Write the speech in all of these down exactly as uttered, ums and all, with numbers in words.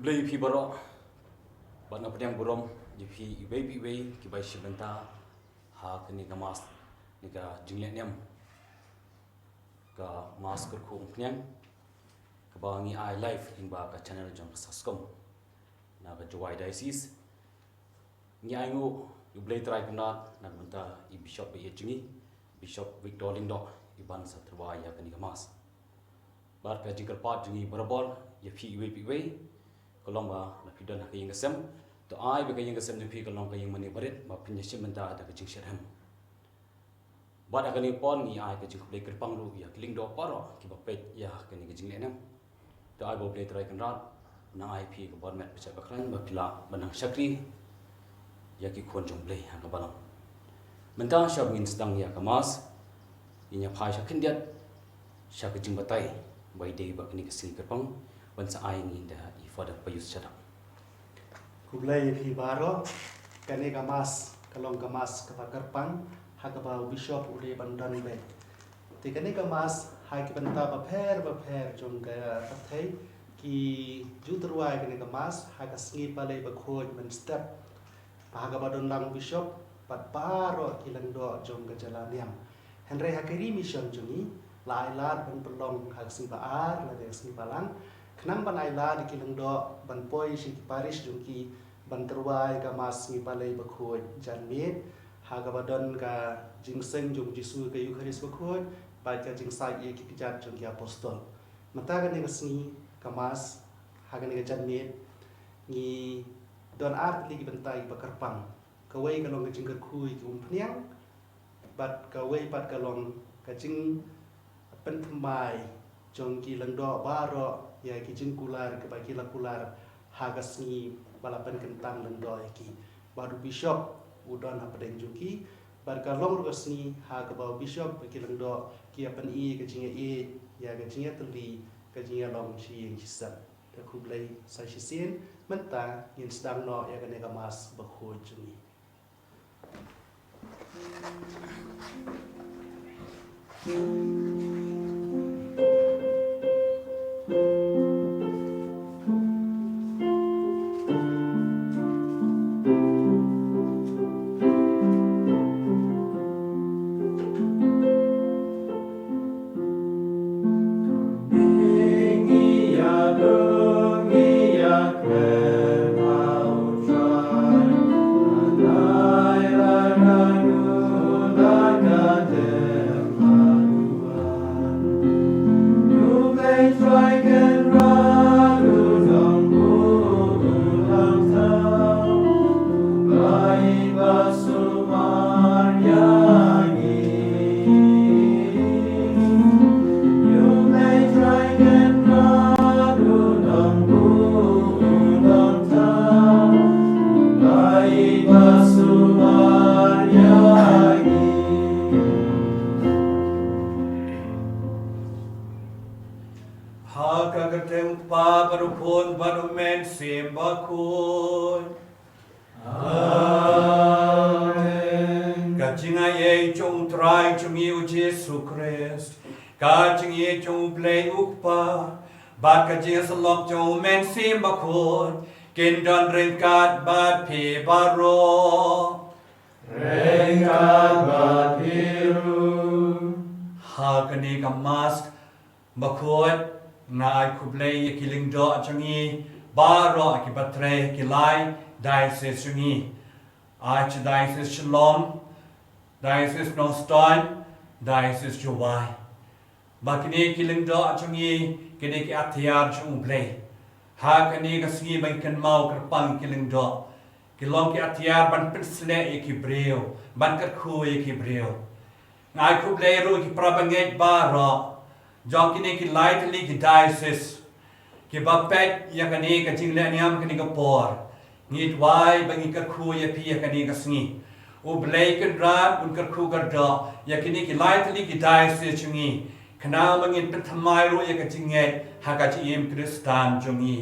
Blei ïa phi baroh. Bad nga pdiang burom ïa phi iwei pa iwei kiba ïashim bynta ha kane ka mass, ne ka jingleh niam, ka mass kyrkhu umphniang, kaba ngi ai live lyngba ka channel jong ka SASCOM na ka Jowai Diocese. Ngi ainguh ïa U Blei Trai Kynrad na ka bynta i Bishop ba ïeit jong ngi, Bishop Victor Lyngdoh, i ban sa tyrwa ïa kane ka mass. Bad ka jingkyrpad jong ngi barabor ïa phi iwei pa iwei, ka long ba lada phi don ha ka ïing ka sem, to ai ba ka ïing ka sem jong phi ka long ka ïing mane barit, ba phin ïashim bynta da ka jingshitrhem. Bad ha kane ka por ngi ai ka jingkhublei kyrpang ruh ïa ki lyngdoh baroh kiba peit ïa kane ka jingleh niam. To ai ba U Blei Trai Kynrad un ai phi ka bor met ba shet ba khlaiñ, ba phi lah ban nang shakri ïa ki khun jong U Blei ha ka balang. Mynta shwa ba ngin sdang ïa ka mass, ngin ïa phai sha khyndiat sha ka jingbatai ba ïadei bad kane ka sngi kyrpang, ban sa ai ngi da i Father Pius Shadap. Khublei ïa phi baroh. Kane ka mass ka long ka mass kaba kyrpang, ha kaba u bishop u dei ban don beit. Te kane ka mass ha ki bynta bapher bapher jong ka pyrthei ki ju tyrwa ïa kane ka mass ha ka sngi Palei Bakhuid mynstep, ha kaba don lang u bishop bad baroh ki lyngdoh jong ka jylla niam. Hynrei ha ka Ri Mission jong ngi la ai lad ban pynlong ha ka sngi ba ar lane ka sngi ba lang, khnang ban ai lad ïa ki lyngdoh ban poi sha ki parish jong ki ban tyrwa ïa ka mass sngi Palei Bakhuid janmiet, ha kaba don ka jingseng jong u Jisu ha ka Eukharist Bakhuid bad ka jingsait ïa ki kjat jong ki apostol. Mynta kane ka sngi ka mass ha kane ka janmiet ngi don ar tylli ki bynta kiba kyrpang. Kawei ka long ka jingkyrkhu ïa ki umphniang, bad kawei pat ka long ka jingpynthymmai jong ki lyngdoh baroh ïa ki jingkular kiba ki la kular ha ka sngi ba la pynkyntang lyngdoh ïa ki. Bad u bishop u don hapdeng jong ki, bad ka long ruh ka sngi ha kaba u bishop bad ki lyngdoh ki ïa pyni ïa ka jingïaieit, ïa ka jingïatylli, ka jingïalong shi ïing shi sem. Te khublei sa shisien, mynta ngin sdang noh ïa kane ka mass bakhuid jong ngi. Ha ka kyrteng u Kpa bad u Khun bad u Mynsiem Bakhuid. Amen. Ka jingaiei jong u Trai jong ngi u Jisu Khrist, ka jingaiei jong u Blei u Kpa, bad ka jingïasyllok jong u Mynsiem Bakhuid, kin don ryngkat bad phi baroh. Ryngkat bad phi ruh. Ha kane ka mass bakhuid, nga ai khublei ïa ki lyngdoh jong ngi baroh kiba trei ha ki lai diocese jong ngi, Archdiocese Shillong, Diocese Nongstoiñ, Diocese Jowai. Ba kine ki lyngdoh jong ngi, kine ki atiar jong u Blei. Ha kane ka sngi ba ngi kynmaw kyrpang ki lyngdoh, ki long ki atiar ban pynshlur ïa ki briew, ban kyrkhu ïa ki briew. Nga ai khublei ruh ïa ki para bangeit baroh jong kine ki lai tylli ki diocese kiba peit ïa kane ka jingleh niam kane ka por. Ngi duwai ba ngi kyrkhu ïa phi ïa kane ka sngi. U Blei Kynrad un kyrkhu kyrdoh ïa kine ki lai tylli ki diocese jong ngi, khnang ba ngin pynthymmai ruh ïa ka jingngeit ha ka jingim Khristan jong ngi.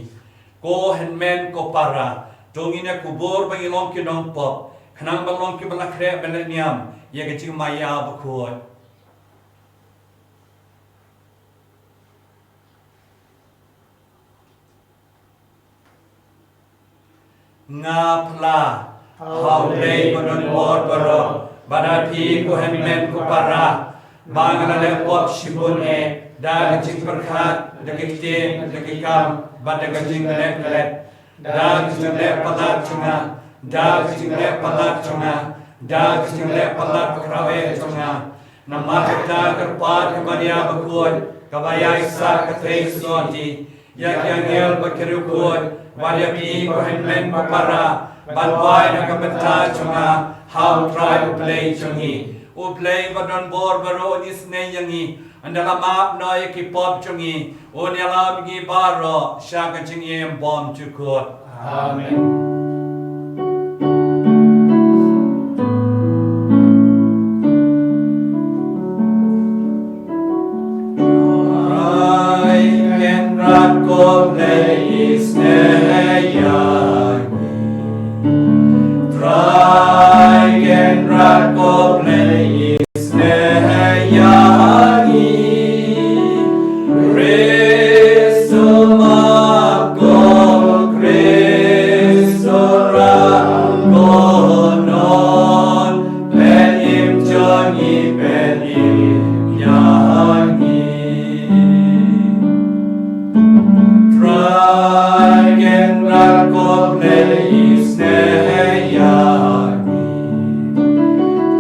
Ko hynmen ko para, to ngin ïa kubur ba ngi long ki nongpop, khnang ban long kiba la khreh ban leh niam ïa ka jingmaïa bakhuid. Nga phla ha U Blei ba don bor baroh, bad ha phi ko hynmen ko para, ba nga la leh pop shibun eh da ka jingpyrkhat, da ka ktien, da ka kam, bad da ka jingleh klet, da ka jingleh palat jong nga, da ka jingleh palat jong nga, da ka jingleh palat bakhraw eh jong nga. Namar kata kyrpad ïa ka Maria bakhuid, kaba ïaisah ka trei sotti ïa ki angel bad ki riewkhuid, bad ïa phi ko hynmen ko para, ban wai na ka bynta jong nga ha U Trai U Blei jong ngi. U Blei ba don bor baroh un isynei ïa ngi, un da la map noh ïa ki pop jong ngi, un ïalam ïa ngi baroh sha ka jingim bymjukut. Amen. Trai Kynrad ko Blei isynei ïa ngi. Trai Kynrad ko Blei isynei ïa ngi. Khrist u map, ko Khrist u rah, ko non, pynim jong ngi, pynim ïa ngi. Trai Kynrad ko Blei isynei ïa ngi.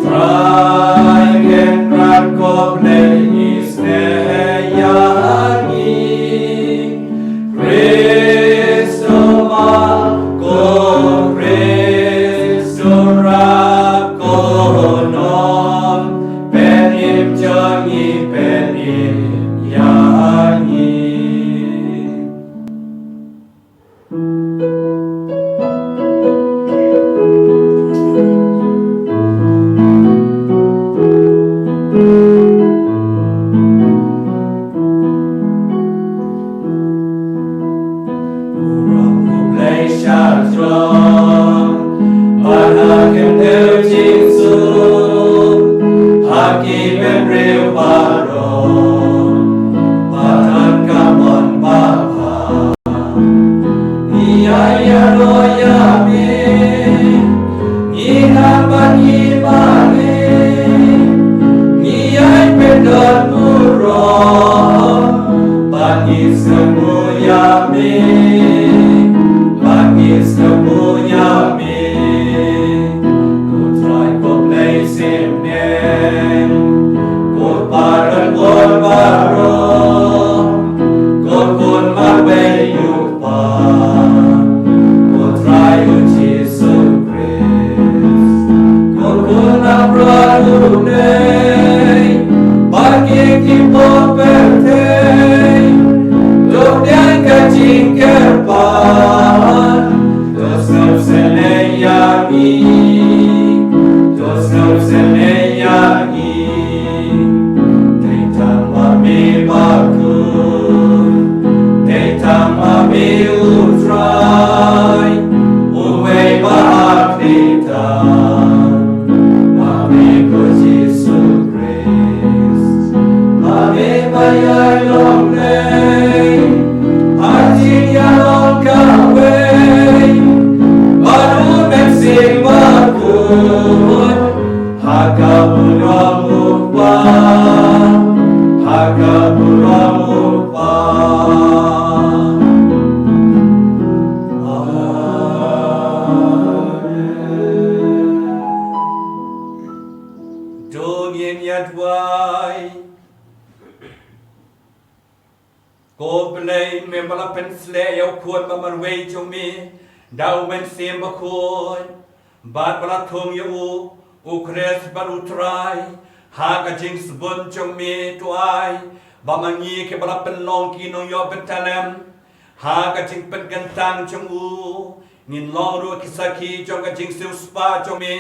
Trai Kynrad ko Blei isynei ïa ngi. Khrist u map, ko Khrist u rah, ko non, pynim jong ngi, pynim ïa ngi. U Blei sha throne, bad ha khyndew jingsuk, ha ki bynriew baroh, bad ha ka mon babha. Ngi ïa ïaroh ïa me, ngi nang ban ïa me, ngi ïa pyndonkam burom, ban ngi sngewbha ïa me, ban ngi sngewbha ïa me. Ko Trai ko Blei Symbai, ko Pa don bor baroh, ko Khun marwei U Kpa, ko Trai U Jisu Khrist, ko Khun Abruh U Blei, bad ki ki pop pyrthei, to pdiang ka jingkyrpad. To sngewsynei ïa ngi, to sngewsynei ïa ngi. Dei tang ma me bakhuid, dei tang ma me U Trai, uwei ba ha khlieh tam, ma me ko Jisu Khrist. Ma me ba ïai lyngngoh ha jingïalong kawei bad U Mynsiem Bakhuid, ha ka burom U Kpa, ha ka burom U Kpa. Amen. To ngin ïa duwai. Ko Blei, me ba la pynsleh ïa U Khun ba marwei jong me da U Mynsiem Bakhuid, bad ba la thung ïa u, U Khrist bad U Trai, ha ka jingsbun jong me, to ai ba ma ngi kiba la pynlong ki nongïoh bynta lem ha ka jingpynkyntang jong u, ngin long ruh ki sakhi jong ka jingsiewspah jong me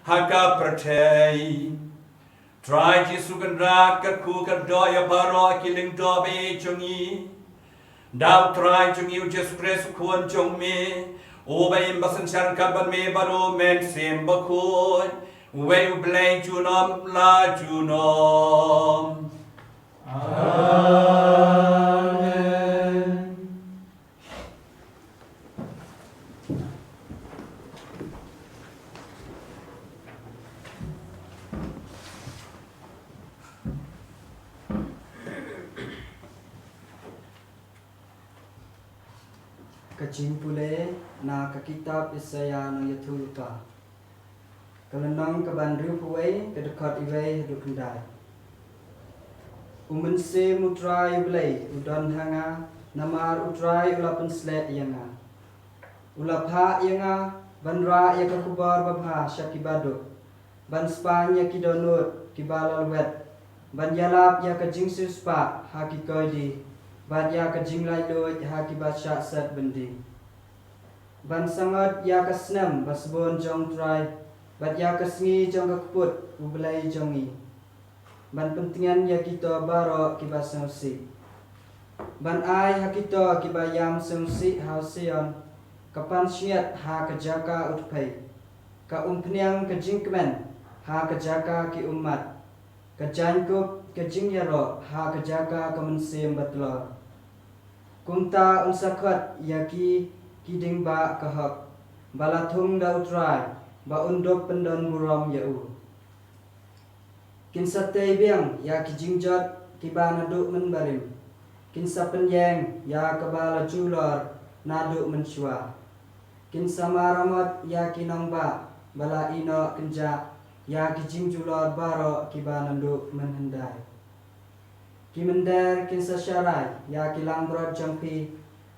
ha ka pyrthei. Trai Jisu Kynrad, kyrkhu kyrdoh ïa baroh ki lyngdoh ba ïeit jong ngi da U Trai jong ngi U Jisu Khrist U Khun jong me, uba im ba synshar ryngkat bad me bad U Mynsiem Bakhuid, uwei U Blei junom la junom. Amen. Jingpule na ka kitab Isaiah nongïathuhlypa. Ka lynnong kaba hynriewphew wei, ka dkhot wei haduh khyndai. U Mynsiem U Trai U Blei u don ha nga, namar U Trai u la pynsleh ïa nga. U la phah ïa nga ban rah ïa ka khubor babha sha ki baduk, ban spang ïa ki dohnud kiba la lwet, ban ïalap ïa ka jingsiewspah ha ki koidi, bad ïa ka jinglaitluid ha kiba shah set byndi. Ban sangot ïa ka snem basbun jong U Trai, bad ïa ka sngi jong ka kput U Blei jong ngi. Ban pyntngen ïa kito baroh kiba sngewsih. Ban ai ha kito kiba ïam sngewsih ha u Sion, ka pansngiat ha ka jaka u tphei, ka umphniang ka jingkmen ha ka jaka ki ummat, ka jaiñkup ka jingïaroh ha ka jaka ka mynsiem batlor. Kumta un sa khot ïa ki, ki ding ba ka hok, ba la thung da U Trai, ba un dup pyndon burom ïa u. Kin sa tei biang ïa ki jingjot kiba naduh mynbarim. Kin sa pynïeng ïa kaba la julor naduh mynshuwa. Kin sa maramot ïa ki nongbah ba la ïehnoh kynjah ïa ki jingjulor baroh kiba naduh mynhyndai. Ki mynder kin sa sharai ïa ki langbrot jong phi,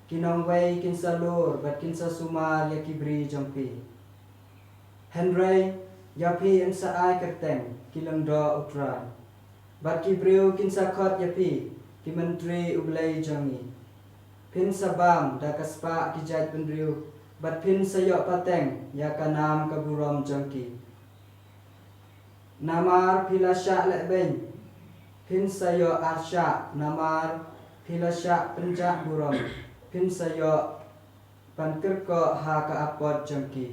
ki nongwei kin sa lur bad kin sa sumar ïa ki bri jong phi. Hynrei ïa phi yn sa ai kyrteng Ki Lyngdoh U Trai, bad ki briew kin sa khot ïa phi Ki Myntri U Blei jong ngi. Phin sa bam da ka spah ki jaitbynriew, bad phin sa ïoh pateng ïa ka nam ka burom jong ki. Namar phi la shah lehbeiñ, phin sa ïoh arshah, namar phi la shah pynjah burom, phin sa ïoh ban kyrkhu ha ka apot jong ki.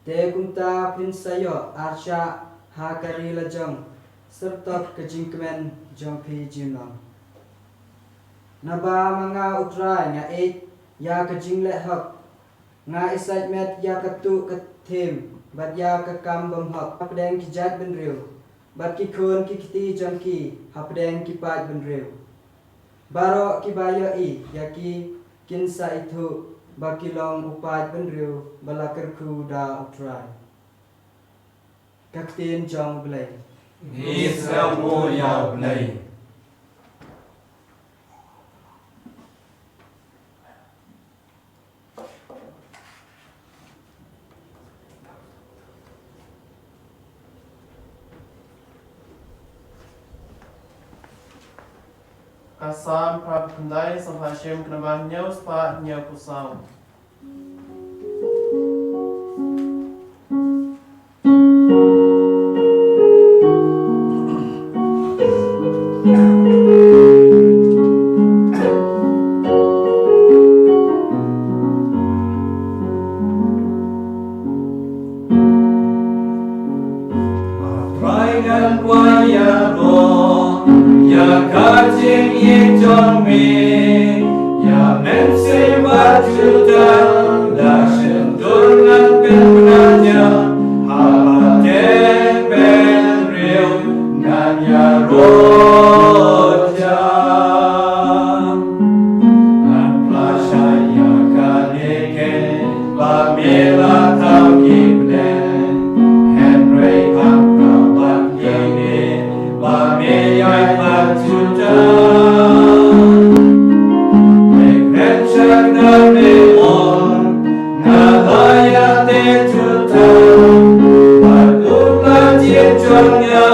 Te kumta phin sa ïoh arshah ha ka ri lajong, syrtok ka jingkmen jong phi junom. Naba ma nga U Trai nga ïeit ïa ka jingleh hok, nga isaitmet ïa ka tuh ka thim bad ïa ka kam bymhok hapdeng ki jaitbynriew, bad ki khun ki kti jong ki hapdeng ki paidbynriew. Baroh kiba ïohi ïa ki kin sa ithuh ba ki long u paidbynriew ba la kyrkhu da U Trai. Ka ktien jong U Blei. Ngi sngewbha ïa U Blei. Ka Salm phra phew khyndai, sngewbha shim khnang ba hynñiew spah hynñiew phew saw. Ba Trai ngan wai ïaroh ïa ka jingïeit jong me, ïa mynsiem bad Judah, da shyntur ngan pynbna ïa, haba teng bynriew ngan ïaroh ïa. Ngan pynshai ïa kane ka ba me la thaw ki bneng, hynrei kham ka ban ïa kine ba me ïai pat Judah. Me kren sha ka me ong, nga la ïa te Judah, bad u la jied jong nga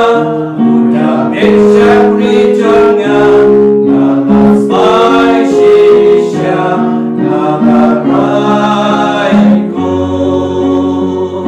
u da pynshai ri jong nga, nga la smai shisha, nga la rai khuid.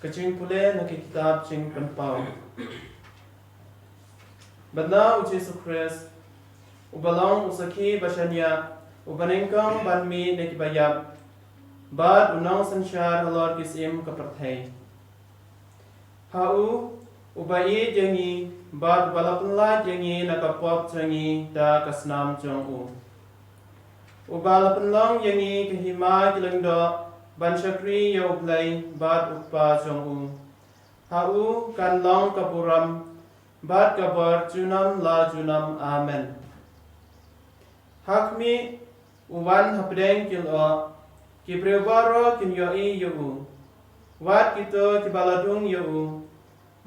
Ka jingpule na ki kitab Jingpynpaw. Bad na u Jisu Khrist, uba long u sakhi ba shaniah, uba nyngkong ban mih na ki ba ïap, bad u nongsynshar halor ki syiem ka pyrthei. Ha u, uba ïeit ïa ngi, bad uba la pynlait ïa ngi na ka pop jong ngi da ka snam jong u. Uba la pynlong ïa ngi ka hima ki lyngdoh ban shakri ïa U Blei bad U Kpa jong u. Ha u kan long ka burom bad ka bor junom la junom. Amen. Ha khmih, u wan hapdeng ki lyoh, ki briew baroh kin ïohi ïa u. Wat kito kiba la dung ïa u.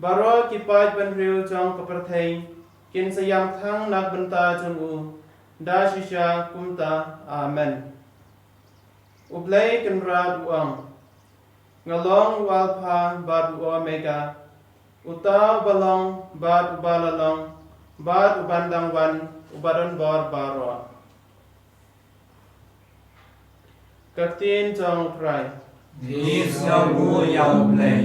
Baroh ki paid bynriew jong ka pyrthei kin sa ïam thang na ka bynta jong u. Da shisha kumta. Amen. U Blei Kynrad u ong, nga long u Alpha bad u Omega, uta uba long bad uba la long, bad uban dang wan, uba don bor baroh. Ka ktien jong U Trai. Ngin sa ïa U Blei.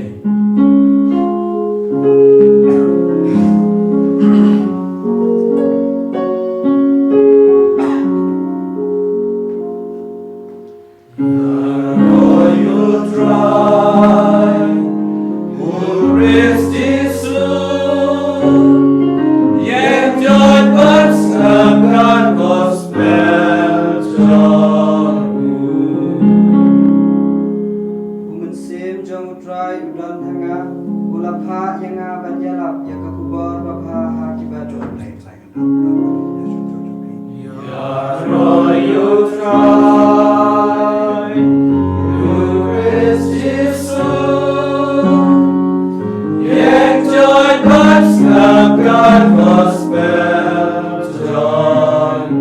U Mynsiem jong U Trai u don ha nga, u la phah ïa nga ban ïalap ïa ka khubor babha ha ki ba duk. Ïaroh ïa U Trai, U Khrist Jisu, ïeng joit bad sngap ka gospel jong u.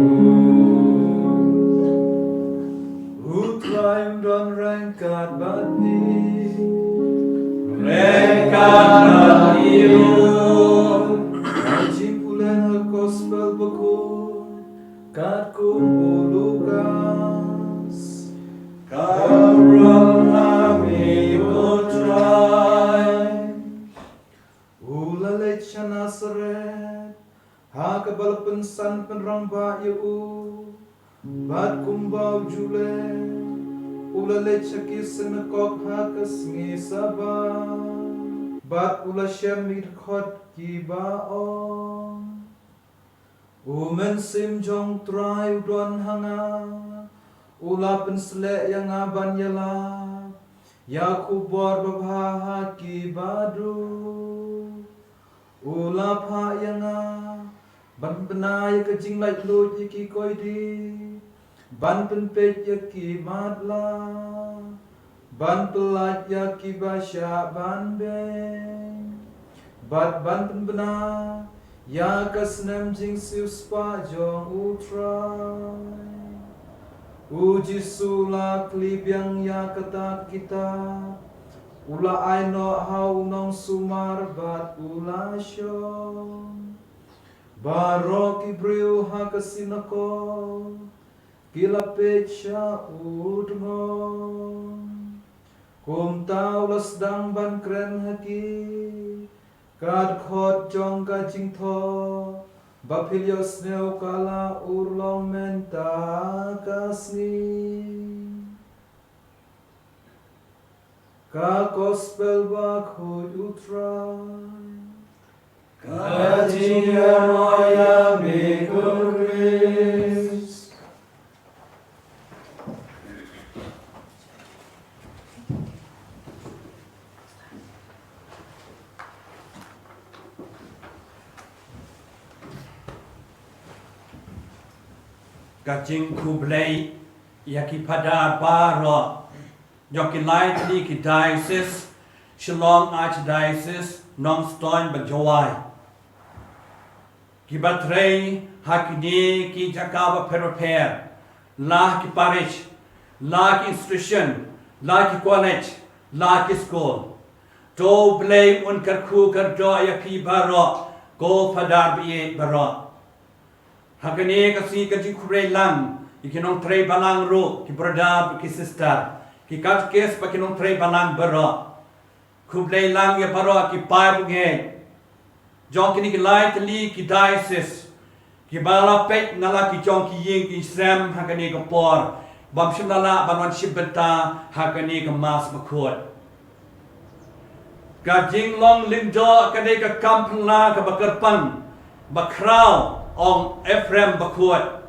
U Trai un don ryngkat bad phi. Ryngkat bad ïa u. Ka jingpule na ka gospel bakhuid katkum u Lukas. Ka burom ha me ko Trai. U la leit sha Nasaret, ha kaba la pynsan pynrangbah ïa u. Bad kumba u ju leh, u la leit sha ki synagog ha ka sngi Sabbath. Bad u la shem ïa ki dkhot kiba ong, U Mynsiem jong U Trai u don ha nga, u la pynsleh ïa nga ban ïalap ïa ka khubor babha ha ki ba duk. U la phah ïa nga ban pynbna ïa ka jinglaitluid ïa ki koidi, ban pynpeit ïa ki matlah, ban pyllait ïa ki ba shah ban beiñ, bad ban pynbna ïa ka snem jingsiewspah jong U Trai. U Jisu u la kylli biang ïa kata ka kitab, u la ai noh ha u nongsumar bad u la shong. Baroh ki briew ha ka synagog ki la peit sha u dngong. Kumta u la sdang ban kren ha ki, ka dkhot jong ka jingthoh ba phi la ïohsngew ka la urlong mynta ka sngi. Ka gospel bakhuid U Trai. Ka jingïaroh ïa me ko Khrist. Ka jingkhublei ïa ki phadar baroh. jong ki lai tylli ki diocese, Shillong Archdiocese, Nongstoiñ bad Jowai, kiba trei ha kine ki jaka bapher bapher, la ki parish, la ki institution, la ki college, la ki skul. To Blei un kyrkhu kyrdoh ïa phi baroh, ko Phadar baieit baroh. Ha kane ka sngi ka jingkhublei lang ïa ki nongtrei balang ruh, ki brother, ki sister, ki katekist bad ki nongtrei balang baroh. Khublei lang ïa baroh ki paidbah jong kine ki lai tylli ki diocese, kiba la peit na la ki jong ki ïing ki sem ha kane ka por, bym shym la lah ban wan shim bynta ha kane ka Mass bakhuid. Ka jinglong lyngdoh ka dei ka kam phylla kaba kyrpang, ba khraw, ong Ephraim bakhuid.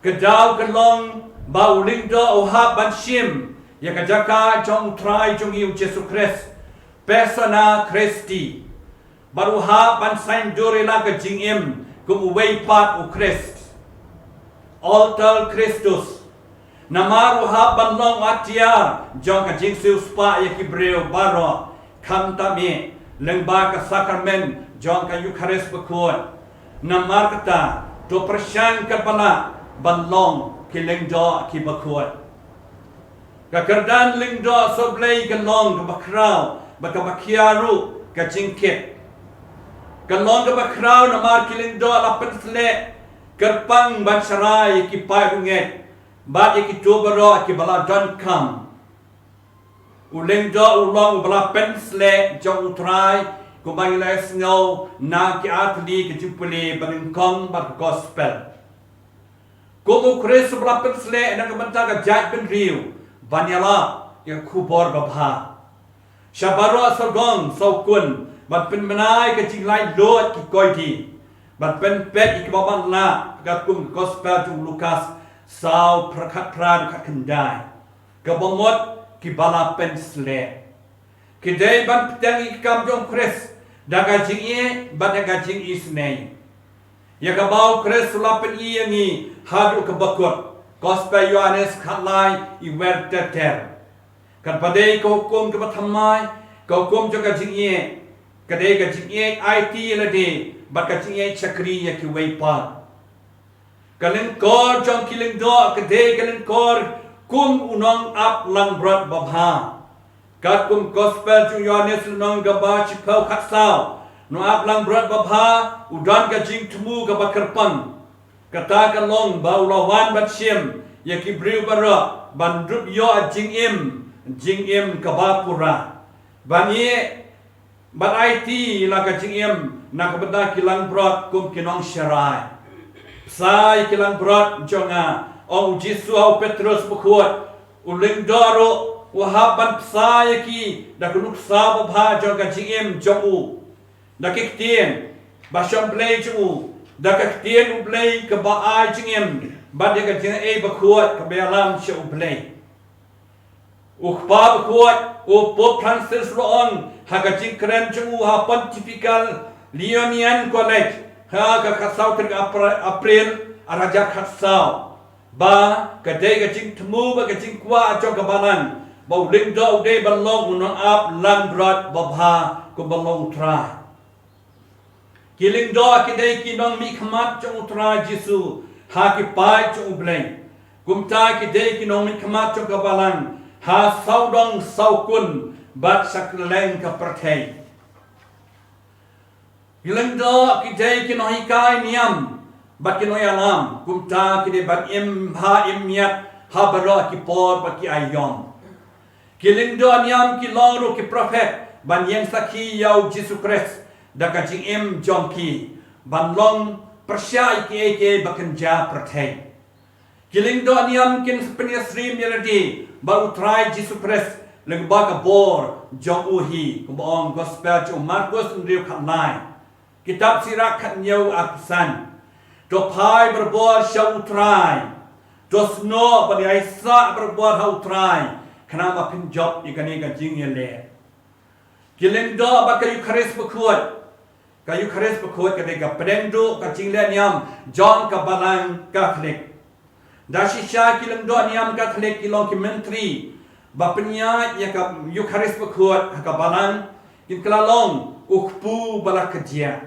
Ka daw ka long ba u lyngdoh u hap ban shim ïa ka jaka jong u Trai jong ngi u Jisu Khrist, Persona Christi. Bad u hap ban saiñdur ïa la ka jingim kum uwei pat u Khrist, Alter Christus. Namar u hap ban long atiar jong ka jingsiewspah ïa ki briew baroh, khamtam eh lyngba ka sakramen jong ka Eukharist bakhuid. Namar kata, to pyrshang katba lah ban long ki lyngdoh kiba khuid. Ka kyrdan lyngdoh sohblei ka long kaba khraw bad kaba khia ruh ka jingkit. Ka long kaba khraw namar ki lyngdoh la pynsleh kyrpang ban sharai ïa ki paid bangeit bad ïa kito baroh kiba la donkam. U lyngdoh u long uba la pynsleh jong u Trai, kumba ngi la ïohsngew na ki artylli ki jingpule banyngkong bad ka gospel. Kum u Khrist uba la pynsleh na ka bynta ka jaitbynriew ban ïalap ïa ka khubor babha sha baroh sawdong sawkun, ban pynbna ïa ka jinglaitluid ki koidi, ban pynpeit ïa kiba matlah, katkum ka gospel jong u Lukas saw, phra khatphra, khatkhyndai. Kaba mut kiba la pynsleh. Ki dei ban pdiang ïa ka kam jong u Khrist da ka jingïeit bad da ka jingisynei. Ïa kaba u Khrist u la pyni ïa ngi haduh kaba kut. Gospel Ïoannis khatlai, i wer ter ter. Katba dei ka hukum kaba thymmai, ka hukum jong ka jingïeit, ka dei ka jingïeit aiti ïa lade bad ka jingïeit shakri ïa kiwei pat. Ka lyngkor jong ki lyngdoh ka dei ka lyngkor kum u nongap langbrot babha. Katkum gospel jong u Ïoannis lynnong kaba shiphew, khatsaw, u nongap langbrot babha u don ka jingthmu kaba kyrpang. Kata ka long ba u la wan ban shim ïa ki briew baroh ban dup ïoh jingim, jingim kaba pura. Ban ïeh bad aiti la ka jingim na ka bynta ki langbrot kum ki nongsharai. Bsa ïa ki langbrot jong nga, ong u Jisu ha u Petrus bakhuid. U lyngdoh ruh u hap ban bsa ïa ki da ka nuksa babha jong ka jingim jong u. Da ki ktien ba shong Blei jong u, da ka ktien u Blei kaba ai jingim, bad da ka jingaiei bakhuid kaba ïalam sha u Blei. U Kpa bakhuid, u Pope Francis u la ong ha ka jingkren jong u ha Pontifical Leonian College ha ka khatsaw tarik Apr-, April arhajar khatsaw, ba ka dei ka jingthmu bad ka jingkwah jong ka balang ba u lyngdoh u dei ban long u nongap langbrot babha kumba long u Trai. Ki lyngdoh ki dei ki nongmihkhmat jong u Trai Jisu ha ki paid jong u Blei. Kumta ki dei ki nongmihkhmat jong ka balang ha sawdong sawkun bad sha kylleng ka pyrthei. Ki lyngdoh ki dei ki nonghikai niam bad ki nongïalam, kumta ki dei ban im bha im miat ha baroh ki por bad ki aïom. Ki lyngdoh niam ki long ruh ki prophet ban ïeng sakhi ïa u Jisu Khrist da ka jingim jong ki, ban long pyrshah ïa kiei kiei ba kynja pyrthei. Ki lyngdoh niam kin pynïasyriem ïa lade bad u Trai Jisu Khrist lyngba ka bor jong u hi, kumba ong gospel jong u Markus hynriew, khatlai. Kitab Sirak khathynñiew, arphew san. To phai barabor sha u Trai. To snoh bad ïaisah barabor ha u Trai, khnang ba phin jop ïa kane ka jingïaleh. Ki lyngdoh bad ka Eukharist bakhuid. Ka Eukharist bakhuid ka dei ka pdeng duh ka jingleh niam jong ka balang Katholik. Da shisha ki lyngdoh niam Katholik ki long ki myntri ba pynïaid ïa ka Eukharist Bakhuid ha ka balang, kin kylla long u kpu ba la kdiah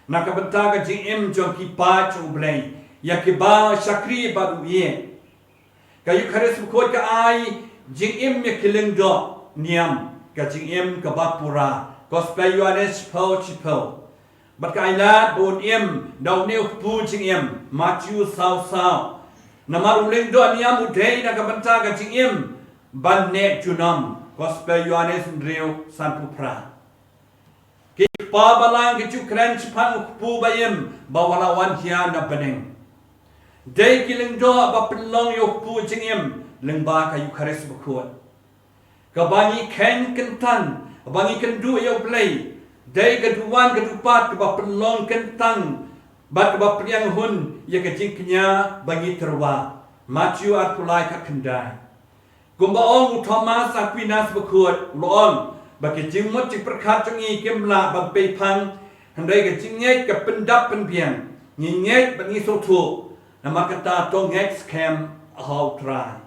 na ka bynta ka jingim jong ki paid jong U Blei, ïa kiba shakri bad u ïeit. Ka Eukharist Bakhuid ka ai jingim ïa ki lyngdoh niam, ka jingim kaba pura. Gospel Ïoannis shiphew shiphew. Bad ka ai lad ba un im da une u kpu jingim, Mathew saw saw. Namar u lyngdoh niam u dei na ka bynta ka jingim ban neh junom, Gospel Ïoannis hynriew sanphew phra. Ki kpa balang ki ju kren shaphang u kpu ba im ba u la wan hiar na bneng. Dei ki lyngdoh ba pynlong ïa u kpu jingim lyngba ka Eukharist Bakhuid, kaba ngi kheiñ kyntang, ba ngi kynduh ïa U Blei. Dei ka duwan ka dupat kaba pynlong kyntang bad kaba pynïaid hun ïa ka jingkñia ba ngi tyrwa, Mathew arphew lai khatkhyndai. Kumba ong u Thomas Aquinas Bakhuid, u la ong ba ki jingmut jingpyrkhat jong ngi kim lah ban peiphang, hynrei ka jingngeit ka pyndap pynbiang. Ngi ngeit bad ngi sngewthuh, namar kata to ngeit skhem ha U Trai.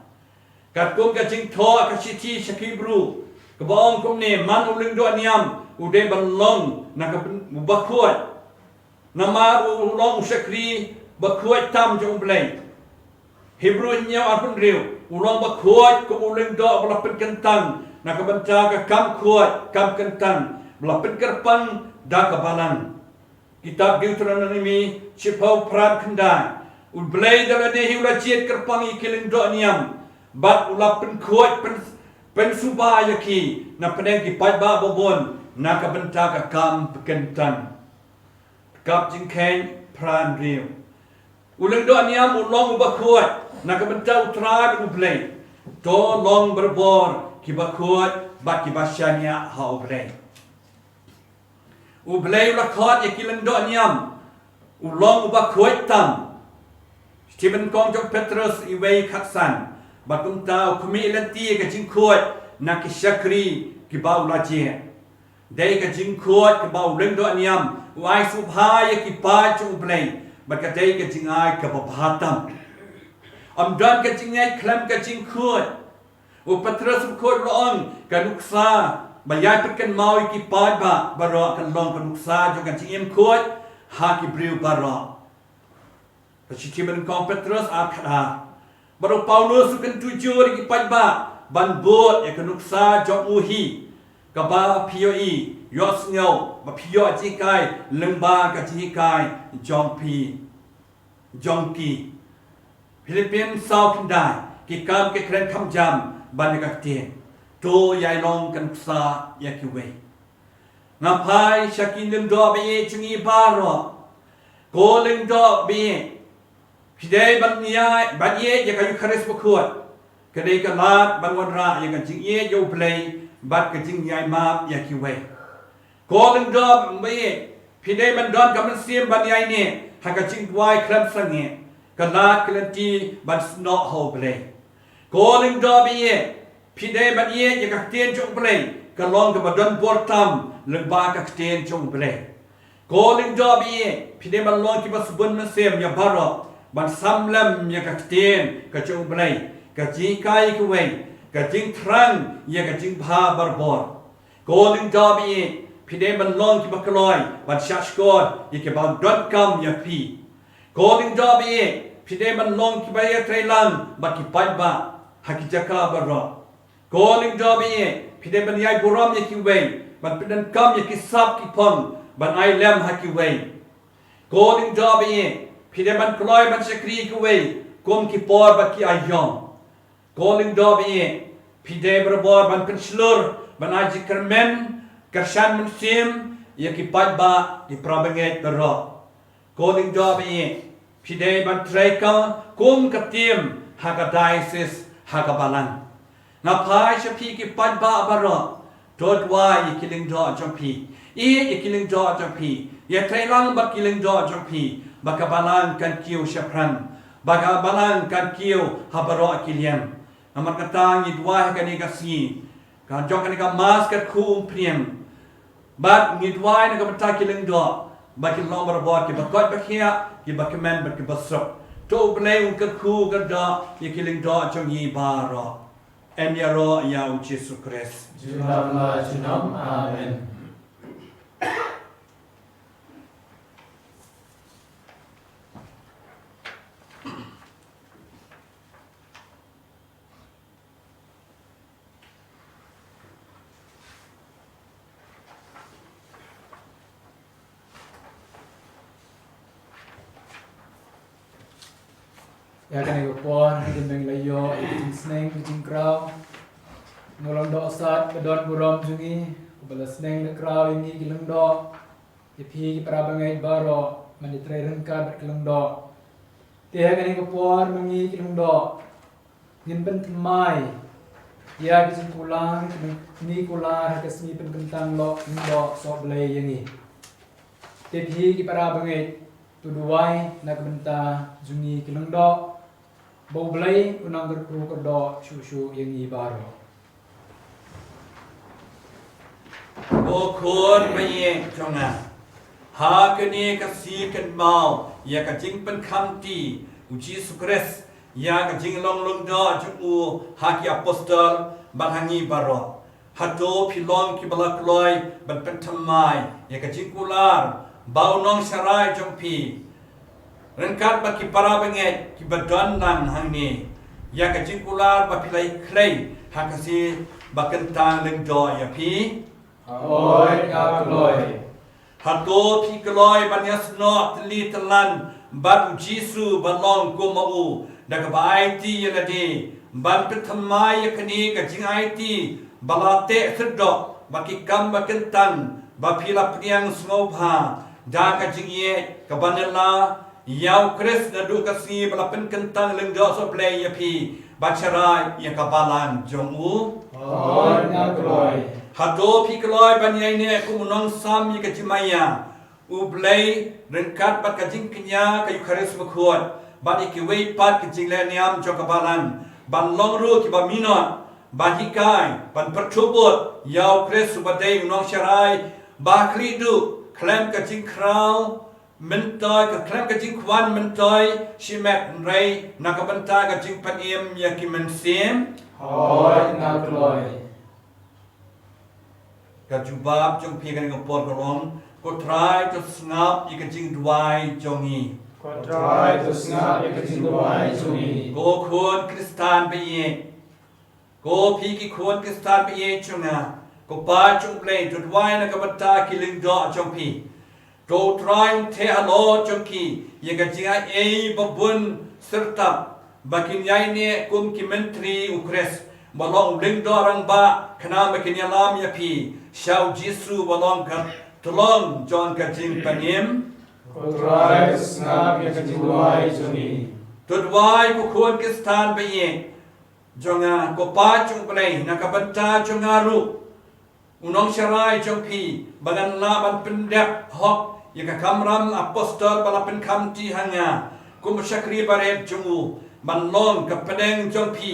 Katkum ka jingthoh ka shithi sha ki Hebru, kaba ong kumne, man u lyngdoh niam u dei ban long na ka byn-, u bakhuid, namar u long u shakri bakhuid tam jong U Blei. Hebru hynñiew arphew hynriew, u long bakhuid kum u lyngdoh ba la pynkyntang na ka bynta ka kam khuid kam kyntang ba la pynkyrpang da ka balang. Kitab Deuteronomi shiphew phra khyndai. U Blei da lade hi u la jied kyrpang ïa ki lyngdoh niam bad u la pynkhuid pyn-, pynsuba ïa ki na pdeng ki paidbah babun na ka bynta ka kam pynkyntang. Kap Jingkheiñ phra hynriew. U lyngdoh niam u long u bakhuid na ka bynta U Trai bad U Blei. To long barabor ki bakhuid bad ki bashaniah ha U Blei. U Blei u la khot ïa ki lyngdoh niam u long u bakhuid tam. Shithi nyngkong jong Petrus wei khatsan. Bad kumta u khmih lynti ïa ka jingkhuid na ki shakri kiba u la jied. Dei ka jingkhuid kaba u lyngdoh niam u ai sngewbha ïa ki paid jong U Blei, bad ka dei ka jingai kaba bha tam. Ym don ka jingngeit khlem ka jingkhuid. U Petrus u khuid u la ong, ka nuksa ba ïai pynkynmaw ïa ki paidbah baroh kan long ka nuksa jong ka jingim khuid ha ki briew baroh. Ka shithi ba nyngkong Petrus ar khatar. Bad u Paulus u kyntu jur ïa ki paidbah ban bud ïa ka nuksa jong u hi, kaba phi ïohi, ïohsngew, ba phi ïoh jinghikai lyngba ka jinghikai jong phi, jong ki. Philippin saw khyndai, ki kam ki kren kham jam ban ïa ka ktien. To ïai long ka nuksa ïa kiwei. Nga phai sha ki lyngdoh ba ïeit jong ngi baroh. Ko lyngdoh ba ïeit, phi dei ban ïai, ban ïeit ïa ka Eukharist bakhuid. Ka dei ka lad ban wanrah ïa ka jingïeit ïa U Blei bad ka jingïaimap ïa kiwei. Ko lyngdoh ba ïeit, phi dei ban don ka mynsiem ban ïaineh ha ka jingduwai khlem sangeh. Ka lad ka lynti ban snoh ha U Blei. Ko lyngdoh ba ïeit, phi dei ban ïeit ïa ka ktien jong U Blei, ka long kaba don bor tam lyngba ka ktien jong U Blei. Ko lyngdoh ba ïeit, phi dei ban long kiba sbun mynsiem ïa baroh ban sam lem ïa ka ktien ka jong U Blei, ka jinghikai ïa kiwei, ka jingthrang ïa ka jingbha barabor. Ko lyngdoh ba ïeit, phi dei ban long kiba kloi ban shahshkor ïa kiba donkam ïa phi. Ko lyngdoh ba ïeit, phi dei ban long kiba ïatreilang bad ki paidbah ha ki jaka baroh. Ko lyngdoh ba ïeit, phi dei ban ïai burom ïa kiwei, ban pyndonkam ïa ki sap ki phong, ban ai lem ha kiwei. Ko lyngdoh ba ïeit, phi dei ban kloi ban shakri ïa kiwei kum ki por bad ki aïom. Ko lyngdoh ba ïeit, phi dei barabor ban pynshlur, ban ai jingkyrmen, kyrshan mynsiem ïa ki paidbah, ki para bangeit baroh. Ko lyngdoh ba ïeit, phi dei ban treikam kum ka team ha ka diocese, ha ka balang. Nga phai sha phi ki paidbah baroh, to duwai ïa ki lyngdoh jong phi, ïeit ïa ki lyngdoh jong phi, ïatreilang bad ki lyngdoh jong phi, ba ka balang kan kiew shaphrang, ba ka balang kan kiew ha baroh ki liang. Namar kata ngi duwai ha kane ka sngi, ka jong kane ka Mass Kyrkhu Umphniang. Bad ngi duwai na ka bynta ki lyngdoh, ba kin long barabor kiba koit ba khiah, kiba kmen bad kiba suk. To U Blei un kyrkhu kyrdoh ïa ki lyngdoh jong ngi baroh. Em ïaroh ïa u Jisu Khrist. Junom la junom. Amen. Ïa kane ka por, hadien ba ngi la ïoh ïa ka jingsneng ka jingkraw, ngi long dohsad ba don burom jong ngi, uba la sneng da kraw ïa ngi ki lyngdoh, ïa phi ki para bangeit baroh, ban ïatrei ryngkat bad ki lyngdoh. Te ha kane ka por ma ngi ki lyngdoh ngin pynthymmai ïa ki jingkular, ki jingkular ha ka sngi pynkyntang lok lyngdoh sohblei ïa ngi. Te phi ki para bangeit, to duwai na ka bynta jong ngi ki lyngdoh, ba U Blei un nang kyrkhu kyrdoh shuh shuh ïa ngi baroh. Ko Khun ba ïeit jong nga, ha kane ka sngi kynmaw ïa ka jingpynkhamti u Jisu Khrist, ïa ka jinglong lyngdoh jong u ha ki apostol bad ha ngi baroh. Hato phi long kiba la kloi ban pynthymmai ïa ka jingkular ba u nongsharai jong phi, ryngkat bad ki para bangeit kiba don lang hangne, ïa ka jingkular ba phi la ïakhlei ha ka sngi ba kyntang lyngdoh ïa phi? Hooid, nga kloi. Hato phi kloi ban ïasnoh tylli tyllan bad u Jisu ba long kum ma u, da kaba aiti ïa lade, ban pynthymmai ïa kane ka jingaiti ba la teh syrdoh bad ki kam ba kyntang ba phi la pdiang sngewbha, da ka jingïeit kaba nylla ïa u Khrist naduh ka sngi ba la pynkyntang lyngdoh sohblei ïa phi, bad sharai ïa ka balang jong u? Hooid, nga kloi. Hato phi kloi ban ïaineh kum u nongsam ïa ka jingmaïa U Blei ryngkat bad ka jingkñia ka Eukharist Bakhuid, bad ïa kiwei pat ki jingleh niam jong ka balang, ban long ruh kiba minot ban hikai, ban pyrthuh bud ïa u Khrist uba dei u nongsharai ba khlieh duh khlem ka jingkhraw myntoi, ka khlem ka jingkwah myntoi shimet, hynrei na ka bynta ka jingpynim ïa ki mynsiem? Hooid, nga kloi. Ka jubab jong phi kane ka por ka long: Ko Trai, to sngap ïa ka jingduwai jong ngi. Ko Trai, to sngap ïa ka jingduwai jong ngi. Ko khun Khristan ba ïeit, ko phi ki khun Khristan ba ïeit jong nga, ko Pa jong U Blei, to duwai na ka bynta ki lyngdoh jong phi. To U Trai un theh halor jong ki ïa ka jingai ei ba bun syrtap, ba kin ïaineh kum ki myntri u Khrist, ba long u lyngdoh rangbah, khnang ba kin ïalam ïa phi sha u Jisu ba long ka tyllong jong ka jingpynim. Ko Trai, to sngap ïa ka jingduwai jong ngi. To duwai ko khun Khristan ba ïeit jong nga, ko Pa jong U Blei, na ka bynta jong nga ruh, u nongsharai jong phi, ba ngan lah ban pyndep hok ïa ka kamram apostol ba la pynkhamti ha nga, kum u shakri barit jong u, ban long ka pdeng jong phi,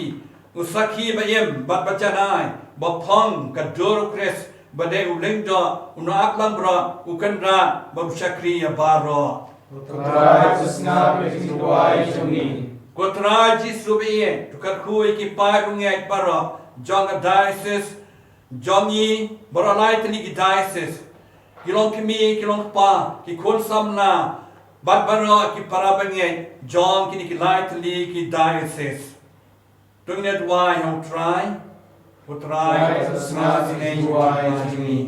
u sakhi ba im bad ba janai, ba phong ka dur u Khrist, ba dei u lyngdoh, u nongap langbrot, u kynrad bad u shakri ïa baroh. Ko Trai, to sngap ïa ka jingduwai jong ngi. Ko Trai Jisu ba ïeit, to kyrkhu ïa ki paid bangeit baroh jong ka diocese jong ngi, baroh lai tylli ki diocese, ki longkmie, ki longkpa, ki khun samla, bad baroh ki para bangeit jong kine ki lai tylli ki diocese. To ngin ïa duwai ha u Trai. Ko Trai, Trai, to sngap ïa ka jingduwai jong ngi.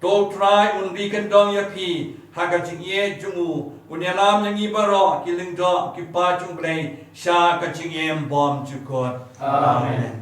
To U Trai un ri kyndong ïa phi ha ka jingïeit jong u, un ïalam ïa ngi baroh ki lyngdoh ki paid jong U Blei sha ka jingim bymjukut. Amen. Amen.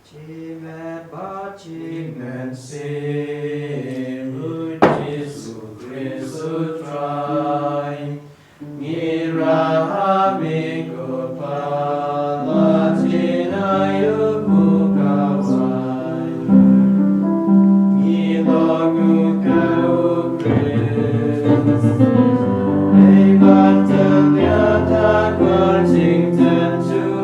Shimet bad shimet shisien, U Jisu Khrist U Trai. Ngi rah ha me ko Pa, la jin aïu pyrkhat. Ngi long u ka u Khrist. Dei ban tang ïa ka ka jingtynjuh.